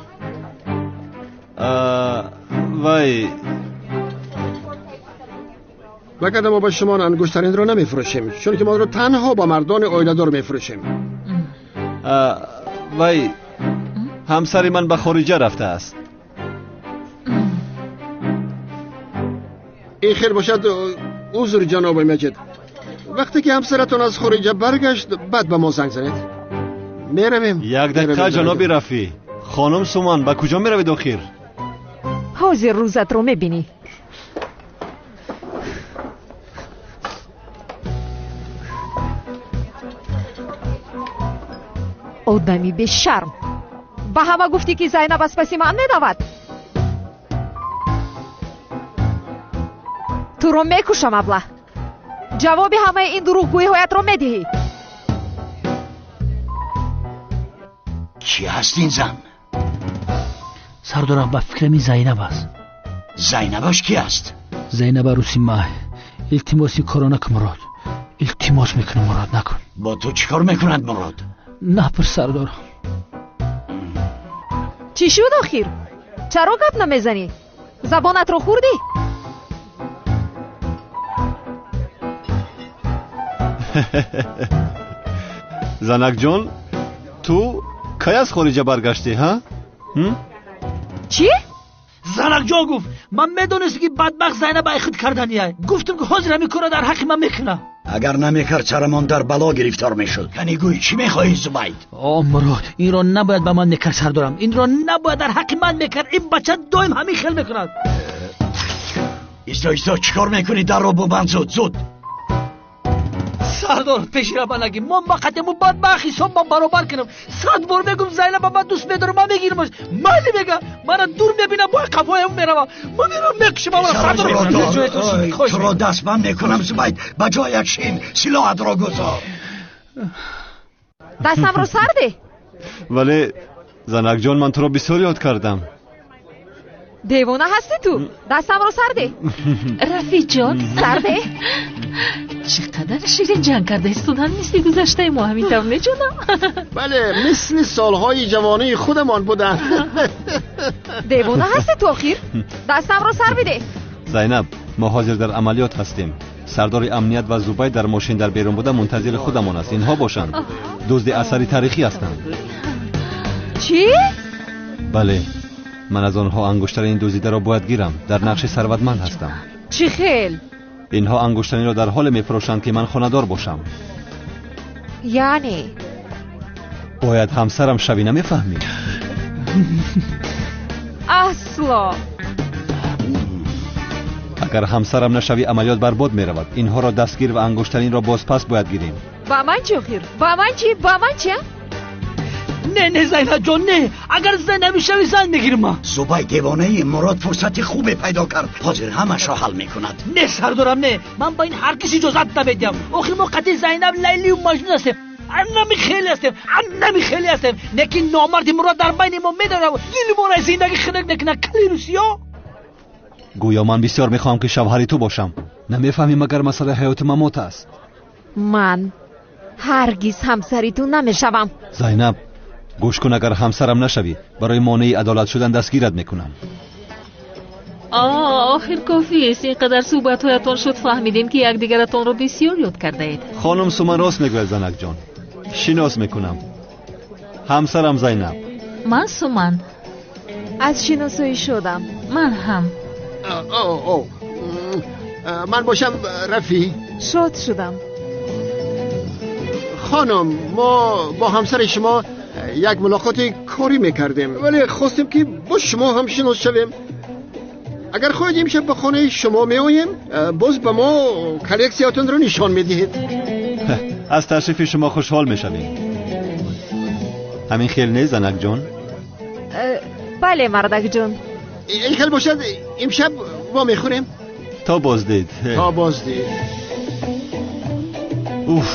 [SPEAKER 1] Вай,
[SPEAKER 18] вагарна мо ба шумо ангуштаринро намефурӯшем, чунки мо онро танҳо ба мардони оиладор мефурӯшем.
[SPEAKER 1] Вай, ҳамсари ман ба хориҷа рафтааст.
[SPEAKER 18] Ин хел бошад, узр, ҷаноби Маҷид. Вақте ки ҳамсаратон аз хориҷа баргашт, баъд ба мо занг занед. Меравем.
[SPEAKER 1] Як дақиқа, ҷаноби Рафӣ. Хонум Суман, ба куҷо меравед охир?
[SPEAKER 7] Ҳозир рӯзатро мебинӣ. Одами бешарм. Ба ҳама гуфтӣ, ки Зайнаб аз паси ман медавад. Туро мекушам, аблаҳ. Ҷавоби ҳамаи ин дурӯғгӯиҳоятро медиҳӣ.
[SPEAKER 14] Кӣ ҳаст ин зан?
[SPEAKER 4] Сардорам, ба фикрам ин Зайнаб аст.
[SPEAKER 14] Зайнабаш кӣ аст?
[SPEAKER 4] Зайнаб арӯси май. Илтимос, ин корро накун, Мурод. Илтимос мекунам, Мурод, накун.
[SPEAKER 14] Бо ту чӣ кор мекунад Мурод?
[SPEAKER 4] Напурс, сардорам.
[SPEAKER 7] Чӣ шуд охир? Чаро гап намезанӣ? Забонатро хӯрдӣ?
[SPEAKER 1] Занакҷон, ту кай аз хориҷа баргаштӣ, ҳа?
[SPEAKER 7] Чӣ?
[SPEAKER 4] Занакҷон гуфт, ман медонистам, ки бадбахт Зайнаб ай худ кардания. Гуфтам, ки ҳозир ҳамин корро дар ҳаққи ман мекунад.
[SPEAKER 14] Агар намекард, сарамон дар бало гирифтор мешуд. Кани гӯй, чӣ мехоҳӣ, Зубайд?
[SPEAKER 4] О, Мурод, инро набояд ба ман мекард, сардорам. Инро набояд дар ҳаққи ман мекард. Ин бача доим ҳамин хел мекунад.
[SPEAKER 14] Исто, исто, чӣ кор мекунӣ? Дарро бубанд, зуд, зуд.
[SPEAKER 4] Сардор, пеши ра нагӣ. Мо ба қатему бадбахт ҳисоб ман баробар кунам. 100 бор мегум, Зайнаба ман дӯст медорам, ман мегирамаш. Майли мега, мана дур мебинам, бо қафоям меравам. Ман меравам, мекушам ала, сардор.
[SPEAKER 14] Туро дастбанд мекунам, Зубайд. Ба ҷоят шин, силоҳатро гузор.
[SPEAKER 7] Дастамро сарде?
[SPEAKER 1] Вале занакҷон, ман туро бисёр ёд кардам.
[SPEAKER 7] Девона ҳастӣ ту? Дастамро сарде.
[SPEAKER 19] Рафиҷон,
[SPEAKER 7] сарде.
[SPEAKER 19] Чӣ қадар ширин ҷанг карда истодан, мисли гузаштаи мо ҳамин тавр меҷонам.
[SPEAKER 18] Бале, мисли солҳои ҷавонии худамон буданд.
[SPEAKER 7] Девона ҳастӣ ту охир? Дастамро сар биде.
[SPEAKER 1] Зайнаб, мо ҳозир дар амалиёт ҳастем. Сардори амният ва Зубайд дар мошин дар берун буда мунтазири худамон аст. Инҳо бошанд дузди асари таърихӣ ҳастанд.
[SPEAKER 7] Чӣ?
[SPEAKER 1] Бале, ман аз онҳо ангуштарини дуздидаро бояд гирам. Дар нақши сарватманд ҳастам.
[SPEAKER 7] Чӣ хел?
[SPEAKER 1] Инҳо ангуштариро дар ҳоле мефурӯшанд, ки ман хонадор бошам.
[SPEAKER 7] Яъне?
[SPEAKER 1] Бояд ҳамсарам шавӣ, намефаҳмӣ?
[SPEAKER 7] Асло.
[SPEAKER 1] Агар ҳамсарам нашавӣ, амалиёт барбод меравад. Инҳоро дастгир ва ангуштаринро бозпас бояд гирем.
[SPEAKER 7] Ба ман чӣ охир? Ба ман чӣ? Ба ман чӣ?
[SPEAKER 4] Не, не, Зайнаб ҷон, не. Агар зан намешавӣ, зан мегирам ман.
[SPEAKER 14] Зубайд, девонаи Мурод фурсати хубе пайдо кард. Ҳозир ҳамашро ҳал мекунад.
[SPEAKER 4] Не, сардорам, не. Ман ба ин ҳаргиз иҷозат намедиҳам. Охир мо қатъи Зайнаб Лайлию Маҷнун ҳастем. Анами хеле ҳастем, анами хеле ҳастем. Лекин номарди Мурод дар байни мо медарав, дили моро аз зиндагӣ хунук мекунад. Кали русиё.
[SPEAKER 1] Гӯё ман бисёр мехоҳам, ки шавҳари ту бошам. Намефаҳмӣ, магар масъалаи ҳаёту мамот аст?
[SPEAKER 7] Ман ҳаргиз ҳамсари ту намешавам.
[SPEAKER 1] Зайнаб, гӯш кун, агар ҳамсарам нашавӣ, барои монеи адолат шудан дастгират мекунам.
[SPEAKER 19] Охир кофист. Ин қадар суҳбатҳоятон шуд, фаҳмидем, ки якдигаратонро бисёр ёд кардаед.
[SPEAKER 1] Хонум Суман рост мегӯяд, занакҷон. Шинос мекунам, ҳамсарам Зайнаб.
[SPEAKER 19] Ман Суман.
[SPEAKER 7] Аз шиносоӣ шудам.
[SPEAKER 19] Ман ҳам.
[SPEAKER 18] Ман бошам Рафӣ.
[SPEAKER 15] Шод шудам.
[SPEAKER 18] Хонум, мо бо ҳамсари шумо як мулоқоти корӣ мекардем, вале хостем ки бо шумо ҳам шинос шавем. Агар хоҳед имшаб ба хонаи шумо меоем, боз ба мо коллексиятонро нишон медиҳед.
[SPEAKER 1] Аз ташрифи шумо хушҳол мешавем. Ҳамин хел не, занакҷон?
[SPEAKER 15] Бале, мардакҷон.
[SPEAKER 18] Ин хел бошад, имшаб во мехӯрем.
[SPEAKER 1] То боздид.
[SPEAKER 18] То боздид.
[SPEAKER 1] Уф,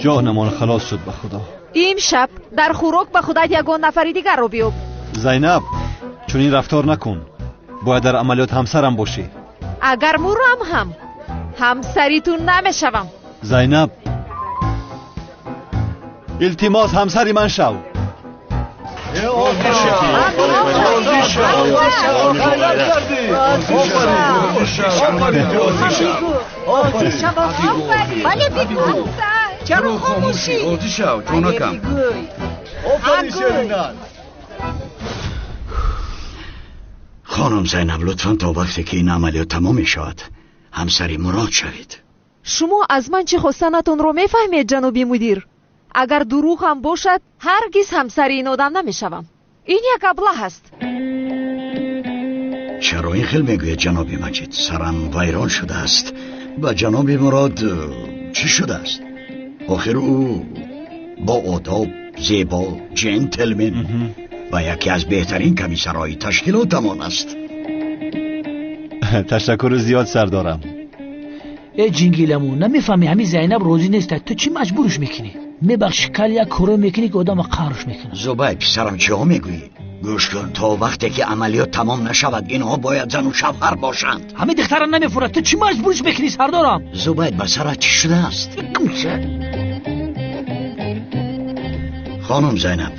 [SPEAKER 1] ҷонамон халос шуд ба худо.
[SPEAKER 15] Имшаб дар хӯрок ба худат ягон нафари дигарро биёб.
[SPEAKER 1] Зайнаб, чунин рафтор накун. Бояд дар амалиёт ҳамсарам бошӣ.
[SPEAKER 15] Агар мурам ҳам ҳамсари ту намешавам.
[SPEAKER 1] Зайнаб, илтимос ҳамсари ман шав.
[SPEAKER 17] Чаро хомӯшӣ?
[SPEAKER 13] Розӣ шав, ҷонакам.
[SPEAKER 14] Хонум Зайнаб, лутфан то вақте ки ин амалиёт тамом мешавад ҳамсари Мурод шавед.
[SPEAKER 15] Шумо аз ман чӣ хостанатонро мефаҳмед, ҷаноби мудир? Агар дурӯғ ҳам бошад, ҳаргиз ҳамсари ин одам намешавам. Ин як аблаҳ аст.
[SPEAKER 14] Чаро ин хел мегӯед, ҷаноби Маҷид? Сарам вайрон шудааст. Ба ҷаноби Мурод чӣ шудааст? Охир ӯ бо одоб, зебо, ҷентлмен ва яке аз беҳтарин комиссарҳои ташкилотамон аст.
[SPEAKER 1] Ташаккури зиёд, сардорам.
[SPEAKER 4] Э ҷингиламу, намефаҳмӣ ҳамин Зайнаб розӣ нест, ту чӣ маҷбурш мекунӣ? Мебахши, кал як коро мекунӣ ки одама қаҳрш мекунад.
[SPEAKER 14] Зубай, писарам, чиҳо мегӯӣ? Гӯш кун, то вақте ки амалиёт тамом нашавад инҳо бояд зану шавҳар бошанд.
[SPEAKER 4] Ҳамин духтара намефурад, ту чӣ маҷбурш мекунӣ, сардорам?
[SPEAKER 14] Зубайд, ба сарат чӣ шудааст? Хонум Зайнаб,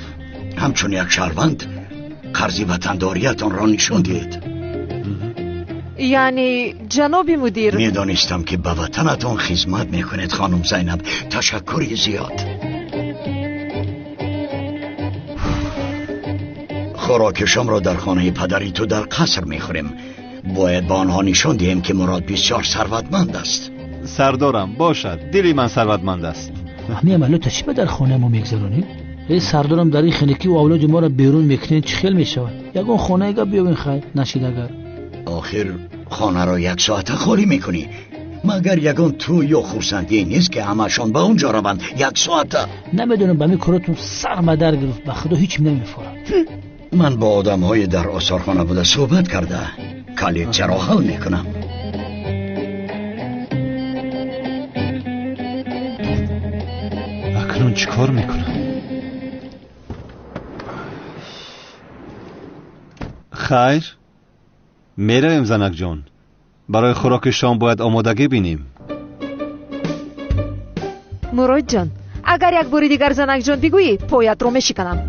[SPEAKER 14] ҳамчун як шаҳрванд қарзи ватандориятонро нишон диҳед.
[SPEAKER 15] Яъне, ҷаноби мудир...
[SPEAKER 14] Медонистам ки ба ватанатон хизмат мекунед, хонум Зайнаб. Ташаккури зиёд. Хӯроки шомро дар хонаи падари ту дар қаср мехӯрем. Бояд ба онҳо нишон диҳем ки Мурод бисёр сарватманд аст.
[SPEAKER 1] Сардорам, бошад, дили ман сарватманд аст.
[SPEAKER 4] Ҳамин амалиёта чӣ ба дар хонаи мо мегзаронем? Э сардорам, дар ин хеле ки авлоди моро берун мекунед чӣ хел мешавад? Ягон хонаега биёбен, хайр нашид агар.
[SPEAKER 14] Охир хонаро як соата холӣ мекунӣ. Магар ягон тӯ ё хурсандие нест ки ҳамашон ба он ҷо раванд як соата?
[SPEAKER 4] Намедонам, ба ҳамин коротон сар мадар гирифт, ба худо ҳеч намефорам.
[SPEAKER 14] Ман бо одамҳои дар осорхона буда суҳбат карда коллексияро ҳал мекунам.
[SPEAKER 1] Акнун чӣ кор мекунам? Хайр, меравем, занакҷон. Барои хӯроки шом бояд омодагӣ бинем.
[SPEAKER 15] Муродҷон, агар як бори дигар занакҷон бигӯӣ, поятро мешиканам.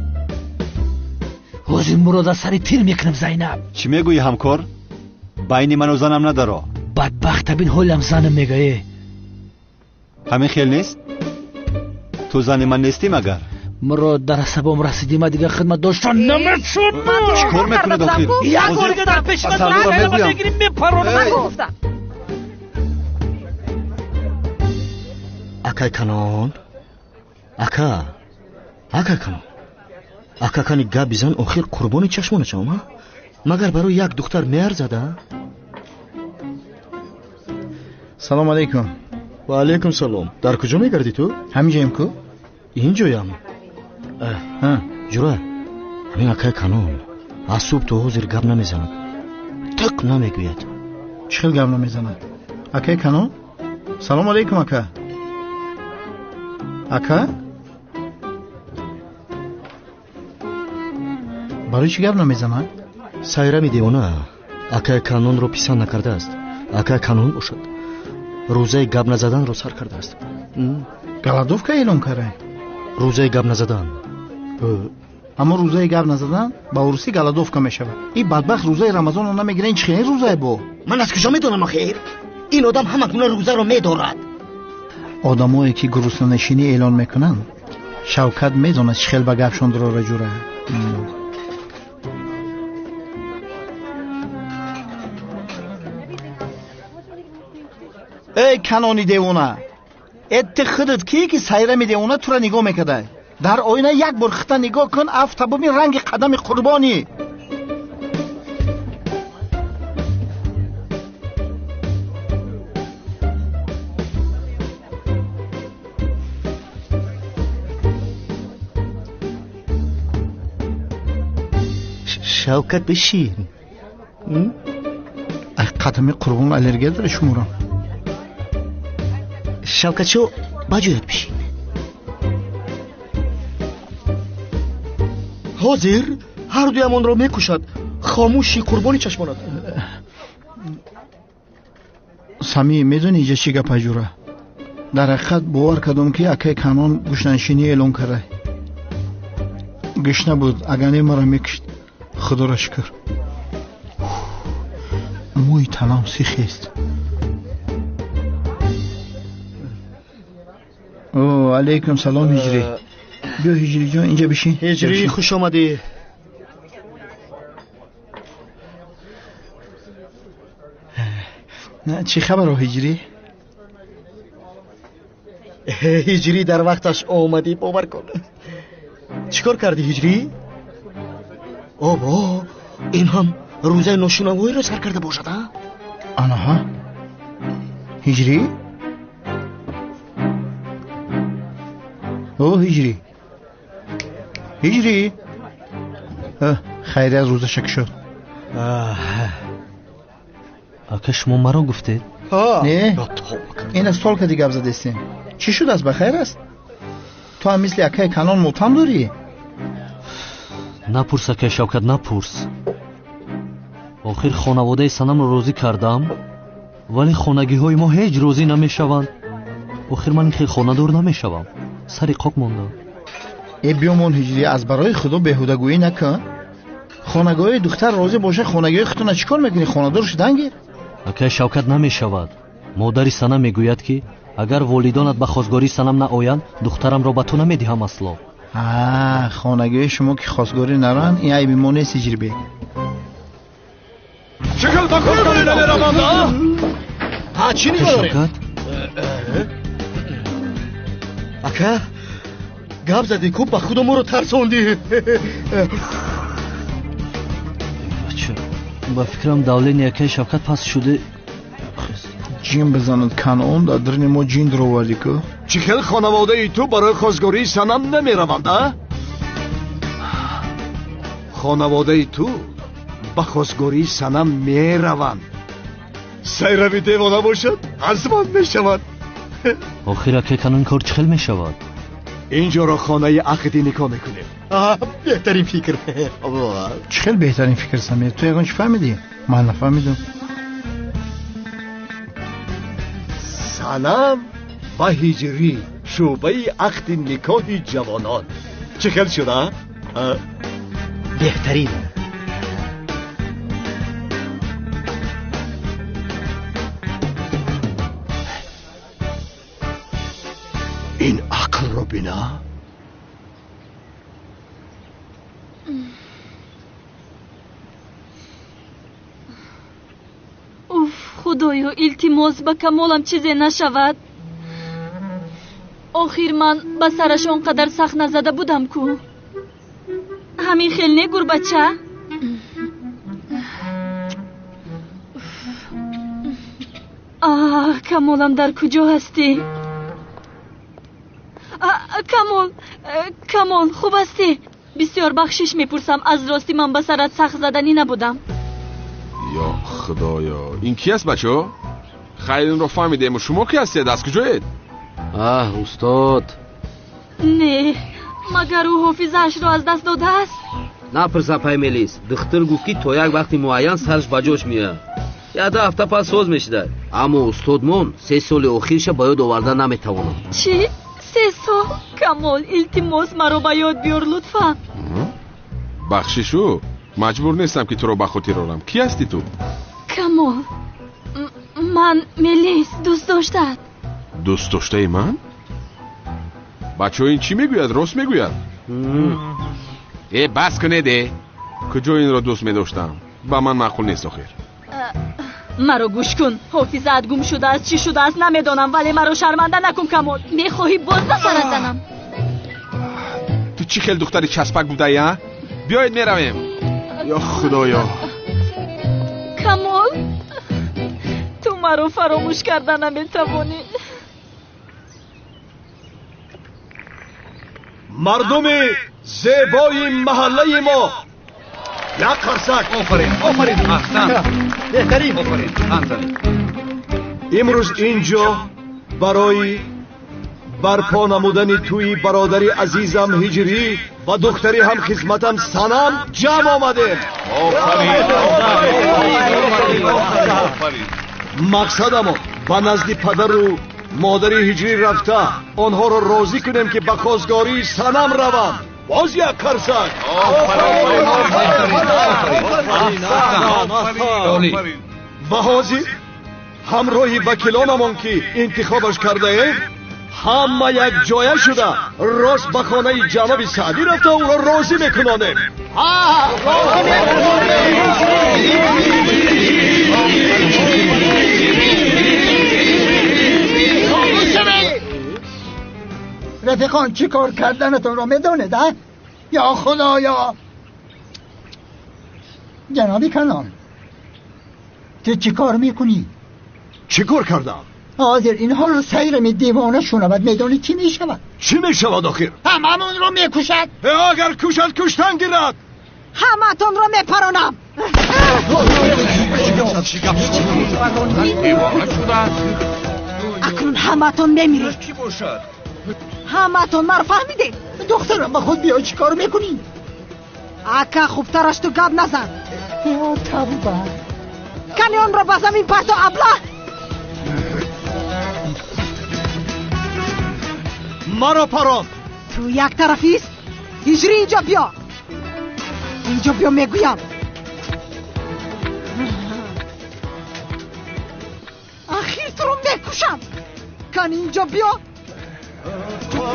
[SPEAKER 4] Ҳозир Мурод аз сари тир мекунам, Зайнаб.
[SPEAKER 1] Чӣ мегӯӣ, ҳамкор? Байни ману занам надаро.
[SPEAKER 4] Бадбахта бин, ҳолам занам мегӯе.
[SPEAKER 1] Ҳамин хел нест? Ту зани ман нестӣ магар?
[SPEAKER 4] Мурод, дар асабом расидӣ, ман дигар хидмат доштан наметавонам.
[SPEAKER 1] Чӣ кор мекунед охир?
[SPEAKER 4] Як бори дигар дар пеши ман мегирӣ, мепаронам.
[SPEAKER 5] Акай Канон, ака, акай Канон, ака кани гап бизан, охир қурбони чашмона шавам, а? Магар барои як духтар меарзад, а?
[SPEAKER 2] Салом алейкум.
[SPEAKER 5] Ва алейкум салом. Дар куҷо мегардӣ ту?
[SPEAKER 2] Ҳаминҷоем ку?
[SPEAKER 5] Инҷоям. Ҷура, ҳамин акай Канон аз субҳ то ҳозир гап намезанад, тиқ намегӯяд.
[SPEAKER 2] Чӣ хел гап намезанад? Акай Канон? Салом алейкум, ака. Ака? Барои чӣ гап намезанад?
[SPEAKER 5] Сайрами девона акай Канонро писанд накардааст. Акай Канон бошад, рӯзаи гап назаданро сар кардааст.
[SPEAKER 2] Голодовка эълон карда?
[SPEAKER 5] Рӯзаи гап назадан.
[SPEAKER 2] Аммо рӯзаи гап назадан ба урусӣ голодовка мешавад. Ин бадбахт рӯзаи рамазонро намегирад, ин чӣ хел рӯзае бо?
[SPEAKER 5] Ман аз куҷо медонам охир? Ин одам ҳама гуна рӯзаро медорад.
[SPEAKER 2] Одамое ки гуруснанишинӣ эълон мекунанд, Шавкат медонад чӣ хел ба гапшон дурора ҷура. Акаи Канони девона, э ту худат кие ки сайрами девона тура нигоҳ мекардай? Дар оина як бор хита нигоҳ кун, афта бубин ранги қадами қурбонӣ.
[SPEAKER 5] Шавкат, бишин.
[SPEAKER 2] Ай қадами қурбон аллергия дора шуморо.
[SPEAKER 5] Шавкатшо, ба ҷоят бишин. Ҳозир ҳар дуямонро мекушад. Хомӯши, қурбони чашмонат.
[SPEAKER 2] Самӣ, медонӣ иҷа чӣ гап аҷура? Дар ҳақиқат бовар кардам, ки акаи Канон гушнаншинӣ эълон карда. Гушна буд, агар не маро мекушт. Худоро шукр, мӯи танам сихест. О, алайкум салом, Ҳиҷрӣ. Биё, Ҳиҷриҷон, инҷа бишин.
[SPEAKER 5] Ҳиҷрӣ, хуш омадӣ.
[SPEAKER 2] Чӣ хабаро, Ҳиҷрӣ?
[SPEAKER 5] Ҳиҷрӣ, дар вақташ омадӣ, бовар кун. Чӣ кор кардӣ, Ҳиҷрӣ? Обо, ин ҳам рӯзаи ношунавоиро сар карда бошад, а?
[SPEAKER 2] Анаҳа, Ҳиҷрӣ, о Ҳиҷрӣ, Ҳиҷрӣ, хайрият, рӯзаша кушод.
[SPEAKER 3] Ака, шумо маро гуфтед?
[SPEAKER 2] Не, ин аз толка дигап задестем. Чӣ шудааст, ба хайр аст? Ту ҳам мисли акаи Канон мотам дорӣ?
[SPEAKER 3] Напурс, акаи Шавкат, напурс. Охир хонаводаи Санамро розӣ кардам, вале хонагиҳои мо ҳеҷ розӣ намешаванд. Охир ман ин хел хонадор намешавам, сари қоқ мондам.
[SPEAKER 2] Э биёмон, Ҳиҷрӣ, аз барои худо беҳудагӯӣ накун. Хонагоҳи духтар розӣ боша, хонагиҳои худтона чӣ кор мекунӣ? Хонадор шудан гир.
[SPEAKER 3] Акаи Шавкат, намешавад. Модари Санам мегӯяд, ки агар волидонат ба хостгории Санам наоянд, духтарамро ба ту намедиҳам асло.
[SPEAKER 2] Хонагиҳои шумо ки хостгорӣ нароянд, ин айби мо нест, Ҳиҷрибек.
[SPEAKER 13] Чӣ ба хостгорӣ намераванд, а?
[SPEAKER 5] Ҳа, чӣ нигоҳ дорем? Ака, гап задӣ ку, ба худо моро тарсондӣ.
[SPEAKER 3] Бача, ба фикрам давлени акаи Шавкат паст шуде.
[SPEAKER 2] Ҷин бизанад, Канон, дар даруни мо ҷин даровардӣ ку.
[SPEAKER 13] Чӣ хел хонаводаи ту барои хостгории Санам намераванд, а? Хонаводаи ту ба хостгории Санам мераванд. Сайрави девона бошад, аз ман мешавад.
[SPEAKER 3] Охир акаи Канон, ин кор чӣ хел мешавад?
[SPEAKER 13] Инҷоро хонаи ақди никоҳ мекунем.
[SPEAKER 5] Беҳтарин фикр.
[SPEAKER 2] Чӣ хел беҳтарин фикр, Самир? Ту ягон чӣ фаҳмидӣ? Ман нафаҳмидам.
[SPEAKER 13] Санам ва Ҳиҷрӣ, шӯъбаи ақди никоҳи ҷавонон. Чӣ хел шуда?
[SPEAKER 5] Беҳтарин.
[SPEAKER 13] Ин ақлро бина.
[SPEAKER 8] Уф, худоё, илтимос, ба Камолам чизе нашавад. Охир ман ба сараш он қадар сахт назада будам ку. Ҳамин хел не, гурбача? Аҳ, Камолам, дар куҷо ҳастӣ? Камол, Камол, хуб ҳастӣ? Бисёр бахшиш мепурсам, аз ростӣ ман ба сарат сахт заданӣ набудам.
[SPEAKER 9] Ё худоё, ин ки аст, бачаҳо? Хайр, инро фаҳмидему, шумо ки ҳастед, аз куҷоед?
[SPEAKER 10] Аҳ, устод.
[SPEAKER 8] Не, магар ӯ ҳофизаашро аз даст додааст?
[SPEAKER 10] Напурс, апай Мелис. Духтур гуфт, ки то як вақти муайян сараш ба ҷош меояд. Як ду ҳафта пас соз мешидад. Аммо устодмон 3 соли охирша ба ёд оварда наметавонад.
[SPEAKER 8] Чӣ? 3 сол? Камол, илтимос, маро ба ёд биёр, лутфан.
[SPEAKER 9] Бахшишу, маҷбур нестам, ки туро ба хотир орам. Кӣ ҳастӣ ту?
[SPEAKER 8] Камол, ман Мелис, дӯст доштаат.
[SPEAKER 9] Дӯст доштаи ман? Бачаҳо, ин чӣ мегӯяд? Рост мегӯяд? Э, бас кунед, э! Куҷо инро дӯст медоштам? Ба ман маъқул нест охир.
[SPEAKER 8] Маро гӯш кун. Ҳофизаат гум шудааст, чӣ шудааст намедонам, вале маро шарманда накун Камол. Мехоҳӣ боз ба сарат занам?
[SPEAKER 9] Ту чӣ хел духтари часпак будаӣ, а? Биёед меравем. Ё Худоё.
[SPEAKER 8] Камол, ту маро фаромӯш карда наметавонӣ.
[SPEAKER 13] Мардуми зебои маҳаллаи мо, як қарсак.
[SPEAKER 6] Офарин, офарин, аҳсан. Беҳтарин. Офарин, аҳсан.
[SPEAKER 13] Имрӯз инҷо барои барпо намудани тӯи бародари азизам Ҳиҷрӣ ва духтари ҳамхизматам Санам ҷамъ омадем. Мақсадамон ба назди падару модари Ҳиҷрӣ рафта онҳоро розӣ кунем ки ба хостгории Санам раванд. Боз як қарсак. Ва ҳозир ҳамроҳи вакилонамон ки интихобаш кардаем, ҳама якҷоя шуда рост ба хонаи ҷаноби Саъдӣ рафта ӯро розӣ мекунонем.
[SPEAKER 2] رفیقان چی کار کردنتون رو میدونید؟ یا خدایا. جنابی کلان، تو چی کار میکنی؟
[SPEAKER 13] چی کار کردم؟
[SPEAKER 2] حاضر اینها رو سیر می دیوانه شنود، میدونی چی میشود؟
[SPEAKER 13] چی میشود آخر؟
[SPEAKER 2] هممون رو میکشد.
[SPEAKER 13] اگر کشد کشتن گیرد.
[SPEAKER 7] همتون رو میپرانم. اکنون همتون میمیرید. همتون مرا فهمیدید؟
[SPEAKER 2] دخترم با خود بیا، چی کار میکنی؟
[SPEAKER 7] اکا خوبترش تو گپ نزن.
[SPEAKER 2] یا توبه.
[SPEAKER 7] کنی آن را به زمین پرتو ابله.
[SPEAKER 13] مرا پران.
[SPEAKER 7] تو یک طرفیست؟ هجری اینجا بیا. اینجا بیا میگویم. اخیر تو رو میکشم. کنی اینجا بیا.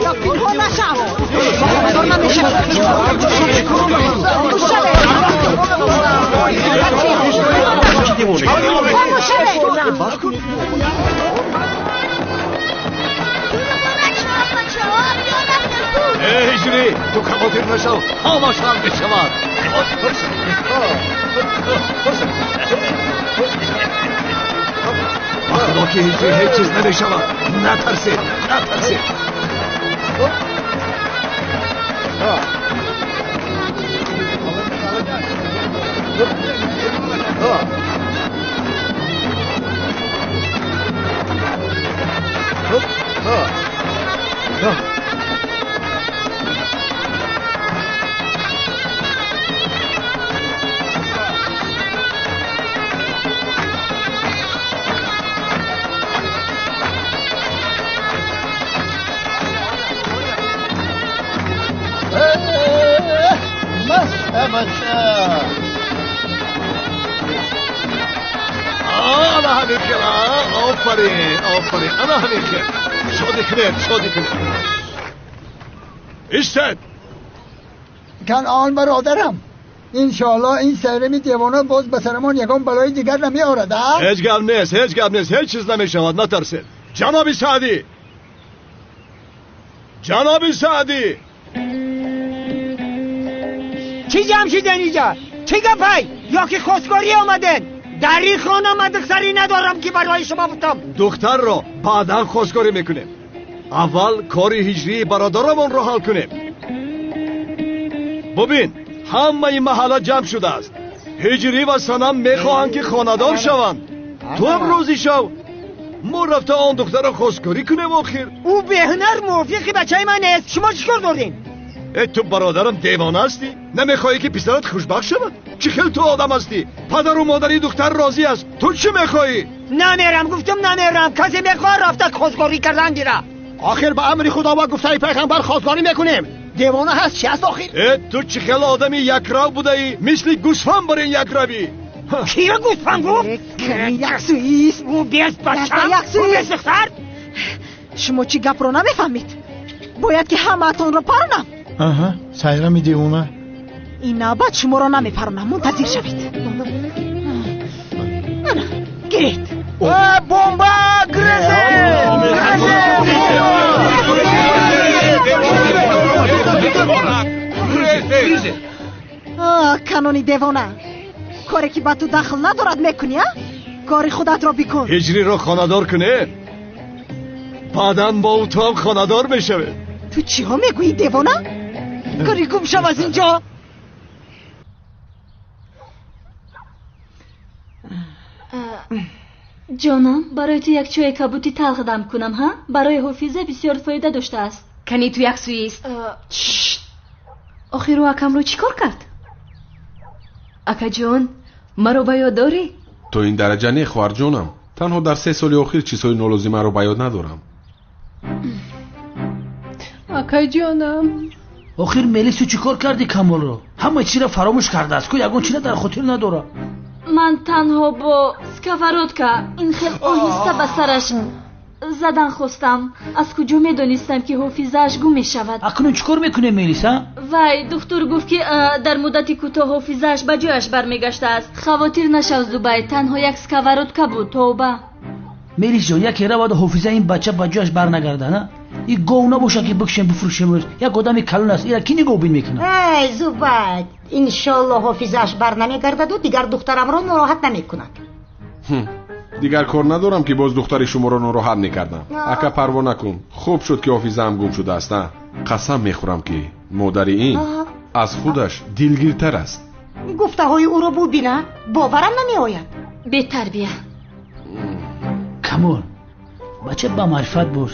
[SPEAKER 7] یا پینها نشم. خبردار نمیشم.
[SPEAKER 13] эй ҳиҷрӣ, ту хавотир нашав, ҳамаш ҳал мешавад. Ба худо ки ҳиҷрӣ ҳеҷ чиз намешавад. Натарсед, натарсед. Ана ҳамин хел. Офарин, офарин. Ана ҳамин хел. Шодӣ кунед, шодӣ кунед. Истед.
[SPEAKER 2] Канъон бародарам, иншоаллоҳ ин сайрами девона боз ба сарамон ягон балои дигар намеорад.
[SPEAKER 13] Ҳеҷ гап нест, ҳеҷ гап нест, ҳеҷ чиз намешавад, натарсед. Ҷаноби Саъдӣ, ҷаноби Саъдӣ.
[SPEAKER 12] چی جمع شدن اینجا؟ چی گپای؟ یا که خواستگاری آمدن؟ در این خانه من دختری ندارم که برای شما بودم.
[SPEAKER 13] دختر را بعدا خواستگاری میکنیم. اول کاری هجری برادرمان را حل کنیم. ببین همه محله جمع شده است. هجری و سنم میخواهند که خانه‌دار شوند. تو هم راضی شو. ما رفته آن دختر را خواستگاری کنیم. آخر
[SPEAKER 12] او به هنر موافق بچه من نیست. شما چیکار دارین؟
[SPEAKER 13] ای تو برادرم دیوانه هستی؟ نمیخوایی که پسرت خوشبخت شود؟ چه خیلی تو آدم هستی؟ پدر و مادری دختر راضی است، تو چی میخوایی؟
[SPEAKER 12] نمیرم، گفتم نمیرم. کسی میخواد رفته خواستگاری کردن گیره.
[SPEAKER 18] آخر به امر خدا و گفته پیغمبر خواستگاری میکنیم. دیوانه هست چی هست آخر؟
[SPEAKER 13] ای تو چه خیلی آدمی یکرو بوده ای؟ مثل گوسفند برین یکروی.
[SPEAKER 12] کیه گوسفند گفت؟
[SPEAKER 7] یک سویس.
[SPEAKER 12] او بیست بچم، او بیست دختر.
[SPEAKER 7] شما چی گپ رو نمیفهمید؟ باید که همه‌تون رو پرونم.
[SPEAKER 2] آها، سایرمی دیوانه.
[SPEAKER 7] این نوبت شما را نمیپرونم، منتظر شوید.
[SPEAKER 12] Гиред. Бомба! Грызе!
[SPEAKER 6] Грызе!
[SPEAKER 7] Канони девона, коре ки ба ту дахл надорад мекунӣ, а? Кори худатро бикун.
[SPEAKER 13] Ҳиҷриро хонадор кунед, баъдан бо ӯ ту ҳам хонадор мешавед.
[SPEAKER 7] Ту чиҳо мегӯӣ, девона? Кори гум шав аз инҷо.
[SPEAKER 8] Ҷонам, барои ту як чойи кабути талх дам кунам, ҳа? Барои ҳофиза бисёр фоида доштааст.
[SPEAKER 19] Кани ту як сӯист. Охир ӯ акамро чӣ кор кард? Акаҷон, маро ба ёд дорӣ?
[SPEAKER 9] То ин дараҷа не, хоҳарҷонам. Танҳо дар 3 соли охир чизҳои нолозимаро ба ёд надорам.
[SPEAKER 15] Акаҷонам.
[SPEAKER 4] Охир Мелису чӣ кор кардӣ Камолро? Ҳама чизро фаромӯш кардааст, ку ягон чизро дар хотир надорад.
[SPEAKER 8] Ман танҳо бо сковородка ин хел оҳиста ба сараш задан хостам. Аз куҷо медонистам, ки ҳофизааш гум мешавад?
[SPEAKER 4] Акнун чӣ кор мекунем, Мелиса?
[SPEAKER 8] Вай, духтур гуфт, ки дар муддати кӯтоҳ ҳофизааш ба ҷояш бармегаштааст. Хавотир нашав, Зубайд, танҳо як сковородка буд. Тавба.
[SPEAKER 4] Мелис ҷон, яке раваду ҳофизаи ин бача ба ҷояш барнагардад, а? Ин гов набошад, ки бикушем, бифурӯшем. Як одами калон аст, ира кӣ нигоҳбин мекунад?
[SPEAKER 11] Эй Зубайд, иншолло ҳофизааш барнамегардаду дигар духтарамро нороҳат намекунад.
[SPEAKER 9] Дигар кор надорам, ки боз духтари шуморо нороҳат мекардам. Ака, парво накун, хуб шуд, ки ҳофизаам гум шудааст. А қасам мехӯрам, ки модари ин аз худаш дилгиртар аст.
[SPEAKER 11] Гуфтаҳои ӯро бубина, боварам намеояд.
[SPEAKER 8] Бетарбия.
[SPEAKER 4] Камол, бача ба маърифат бош.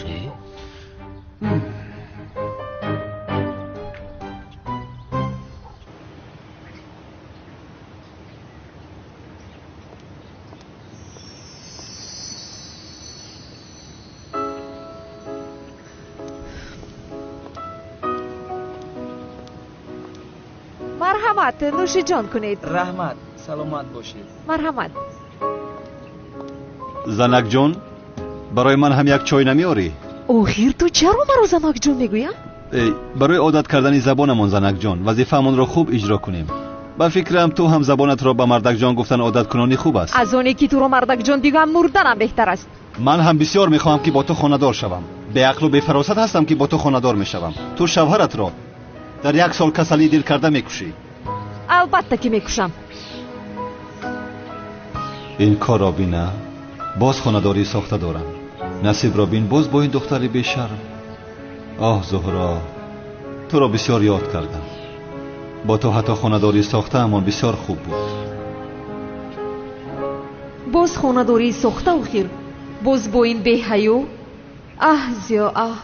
[SPEAKER 16] Марҳамат, нӯши ҷон кунед.
[SPEAKER 6] Раҳмат, саломат бошед.
[SPEAKER 16] Марҳамат.
[SPEAKER 1] Занакҷон, барои ман ҳам як чой намеорӣ?
[SPEAKER 16] Охир ту чаро маро занакҷон мегӯя?
[SPEAKER 1] Барои одат кардани забонамон, занакҷон, вазифаамонро хуб иҷро кунем. Ба фикрам, ту ҳам забонатро ба мардакҷон гуфтан одаткунонӣ хуб аст.
[SPEAKER 16] Аз оне ки туро мардакҷон бигӯям, мурданам беҳтар аст.
[SPEAKER 1] Ман ҳам бисёр мехоҳам, ки бо ту хонадор шавам. Беақлу бефаросат ҳастам, ки бо ту хонадор мешавам. Ту шавҳаратро дар 1 сол касалии дил карда мекушӣ.
[SPEAKER 16] Албатта ки мекушам.
[SPEAKER 1] Ин корро бина, боз хонадорӣ сохта дорам. Насибро бин, боз бо ин духтари бешарм. Оҳ, Зуҳро, туро бисёр ёд кардам. Бо ту ҳатто хонадорӣ сохтаамон бисёр хуб буд.
[SPEAKER 16] Боз хонадорӣ сохта, охир боз бо ин беҳаё. Аҳ, Зиё, аҳ,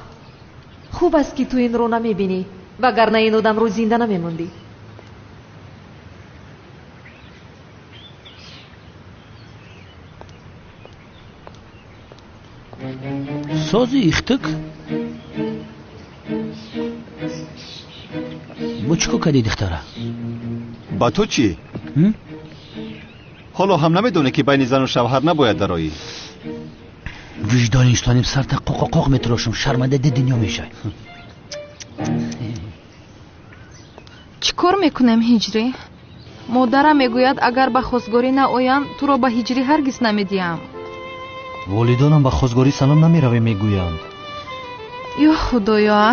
[SPEAKER 16] хуб аст, ки ту инро намебинӣ, вагарна ин одамро зинда намемондӣ.
[SPEAKER 4] Сози ихтик? Бо чӣ кор кардӣ, духтара?
[SPEAKER 1] Ба ту чӣ? Ҳоло ҳам намедонӣ, ки байни зану шавҳар набояд дароӣ?
[SPEAKER 4] Виҷдони инсоним сарта қоқоқоқ метирошам, шарманда ди дунё мешавӣ.
[SPEAKER 15] Чӣ кор мекунем, Ҳиҷрӣ? Модарам мегӯяд, агар ба хостгорӣ наоям, туро ба Ҳиҷрӣ ҳаргиз намедиҳам.
[SPEAKER 3] Волидонам ба хостгорӣ Санам намеравем мегӯянд.
[SPEAKER 15] Ё Худоё,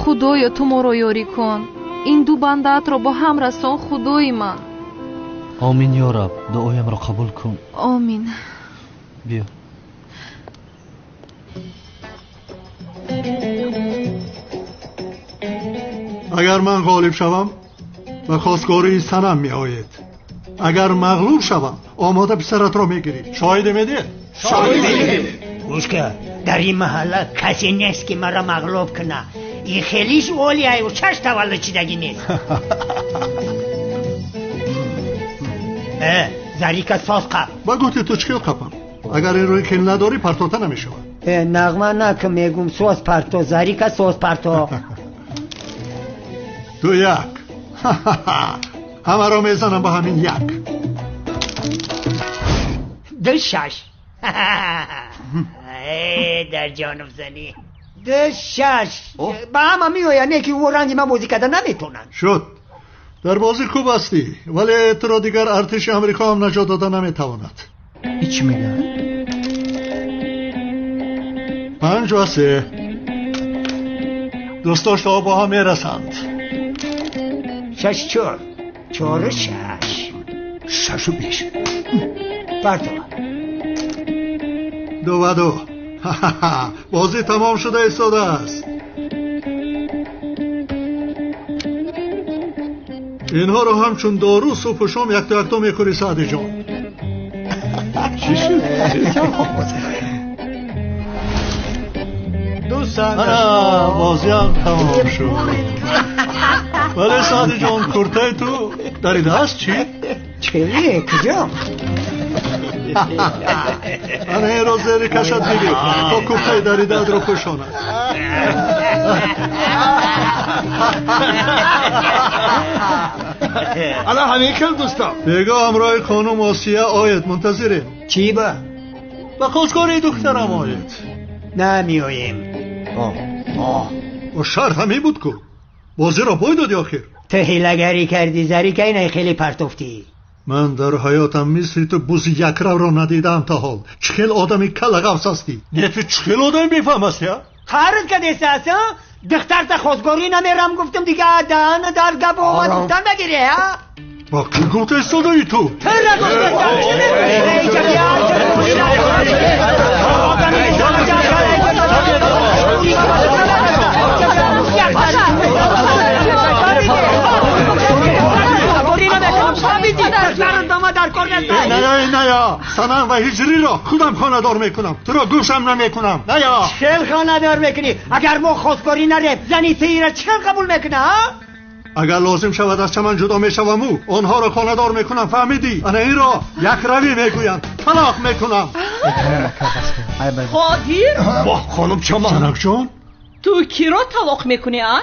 [SPEAKER 15] Худоё, ту моро ёрӣ кун. Ин ду бандаатро бо ҳам расон, Худои ман.
[SPEAKER 3] Омин, ё Раб, дуоямро қабул кун.
[SPEAKER 15] Омин.
[SPEAKER 3] Биё.
[SPEAKER 23] Агар ман ғолиб шавам, ба хостгории Санам меоед. Агар мағлуб шавам, омода писаратро мегирӣ. Шоҳиде медиҳед?
[SPEAKER 12] Шоҳиде медиҳед. Гӯш кун, дар ин маҳалла касе нест, ки маро мағлуб кунад. Ин хелиш олияю чаш таваллуд шидагӣ нест. Зарика соз қап.
[SPEAKER 23] Ба гуфти ту чӣ хел қапам? Агар ин рӯи хел надорӣ, партота намешавад.
[SPEAKER 12] Нағма накун, мегум, соз парто, Зарика соз парто.
[SPEAKER 23] 2-1. Ҳамаро мезанам ба ҳамин як.
[SPEAKER 12] 2-6. Дар ҷонум занӣ. 2-6. Ба ҳама меояд, не ки ӯ ранги ман бозӣ карда наметавонанд.
[SPEAKER 23] Шуд. Дар бозӣ хуб ҳастӣ, вале туро дигар артиши Амрико ҳам наҷот дода наметавонад.
[SPEAKER 2] Ин чӣ мегӯяд?
[SPEAKER 23] 5 ва 3. Дӯстдоштаҳо бо ҳам мерасанд.
[SPEAKER 12] 6 4, 4 6.
[SPEAKER 4] 6 5.
[SPEAKER 12] Партова.
[SPEAKER 23] 2 ва 2. Бозӣ тамом шуда истодааст. Инҳоро ҳамчун дору субҳу шом якто якто мехӯри, Саъдиҷон.
[SPEAKER 13] Чӣ шуд?
[SPEAKER 23] Ана, бозиам тамом шуд. Вале, Саъдиҷон, куртаи ту даридааст, чӣ?
[SPEAKER 12] Чӣ? Куҷо?
[SPEAKER 23] Ана, инро зери кашат бигир, то куртаи даридаатро пӯшонад.
[SPEAKER 13] Ана ҳамин хел, дӯстон.
[SPEAKER 23] Бего ҳамроҳи хонум Осия оед, мунтазирем.
[SPEAKER 12] Чӣ ба?
[SPEAKER 23] Ба хостгории духтарам оед.
[SPEAKER 12] Намеоем.
[SPEAKER 23] Шарт ҳамин буд ку. Бозиро бой додӣ охир.
[SPEAKER 12] Ту ҳилагарӣ кардӣ, зарика инай хеле партофтӣ.
[SPEAKER 23] Ман дар ҳаётам мисли ту бузи якравро надидаам то ҳол. Чӣ хел одами каллағафс ҳастӣ? Не, ту чӣ хел одами бефаҳм ҳастӣ, а?
[SPEAKER 12] Қарз кадеста аст, духтарта хостгорӣ намерам гуфтам, дига даҳана дар гап омад, гуфтан бигирӣ, а?
[SPEAKER 23] Ба кӣ гуфта истодаӣ ту?
[SPEAKER 12] Тира гуфта. Чӣ мегӯӣ?
[SPEAKER 23] Ная, Санам ва Ҳиҷриро худам хонадор мекунам, туро гӯшам намекунам, ная.
[SPEAKER 12] Чӣ хел хонадор мекунӣ? Агар мо хостгорӣ нарем, зани тира чӣ хел қабул мекуна, а?
[SPEAKER 23] Агар лозим шавад, аз чаман ҷудо мешаваму онҳоро хонадор мекунам, фаҳмидӣ? Ана инро якравӣ мегӯянд, талоқ мекунам.
[SPEAKER 17] Қодир.
[SPEAKER 13] Воҳ, хонум Чаман.
[SPEAKER 23] Занакҷон.
[SPEAKER 17] Ту киро талоқ мекунӣ, а?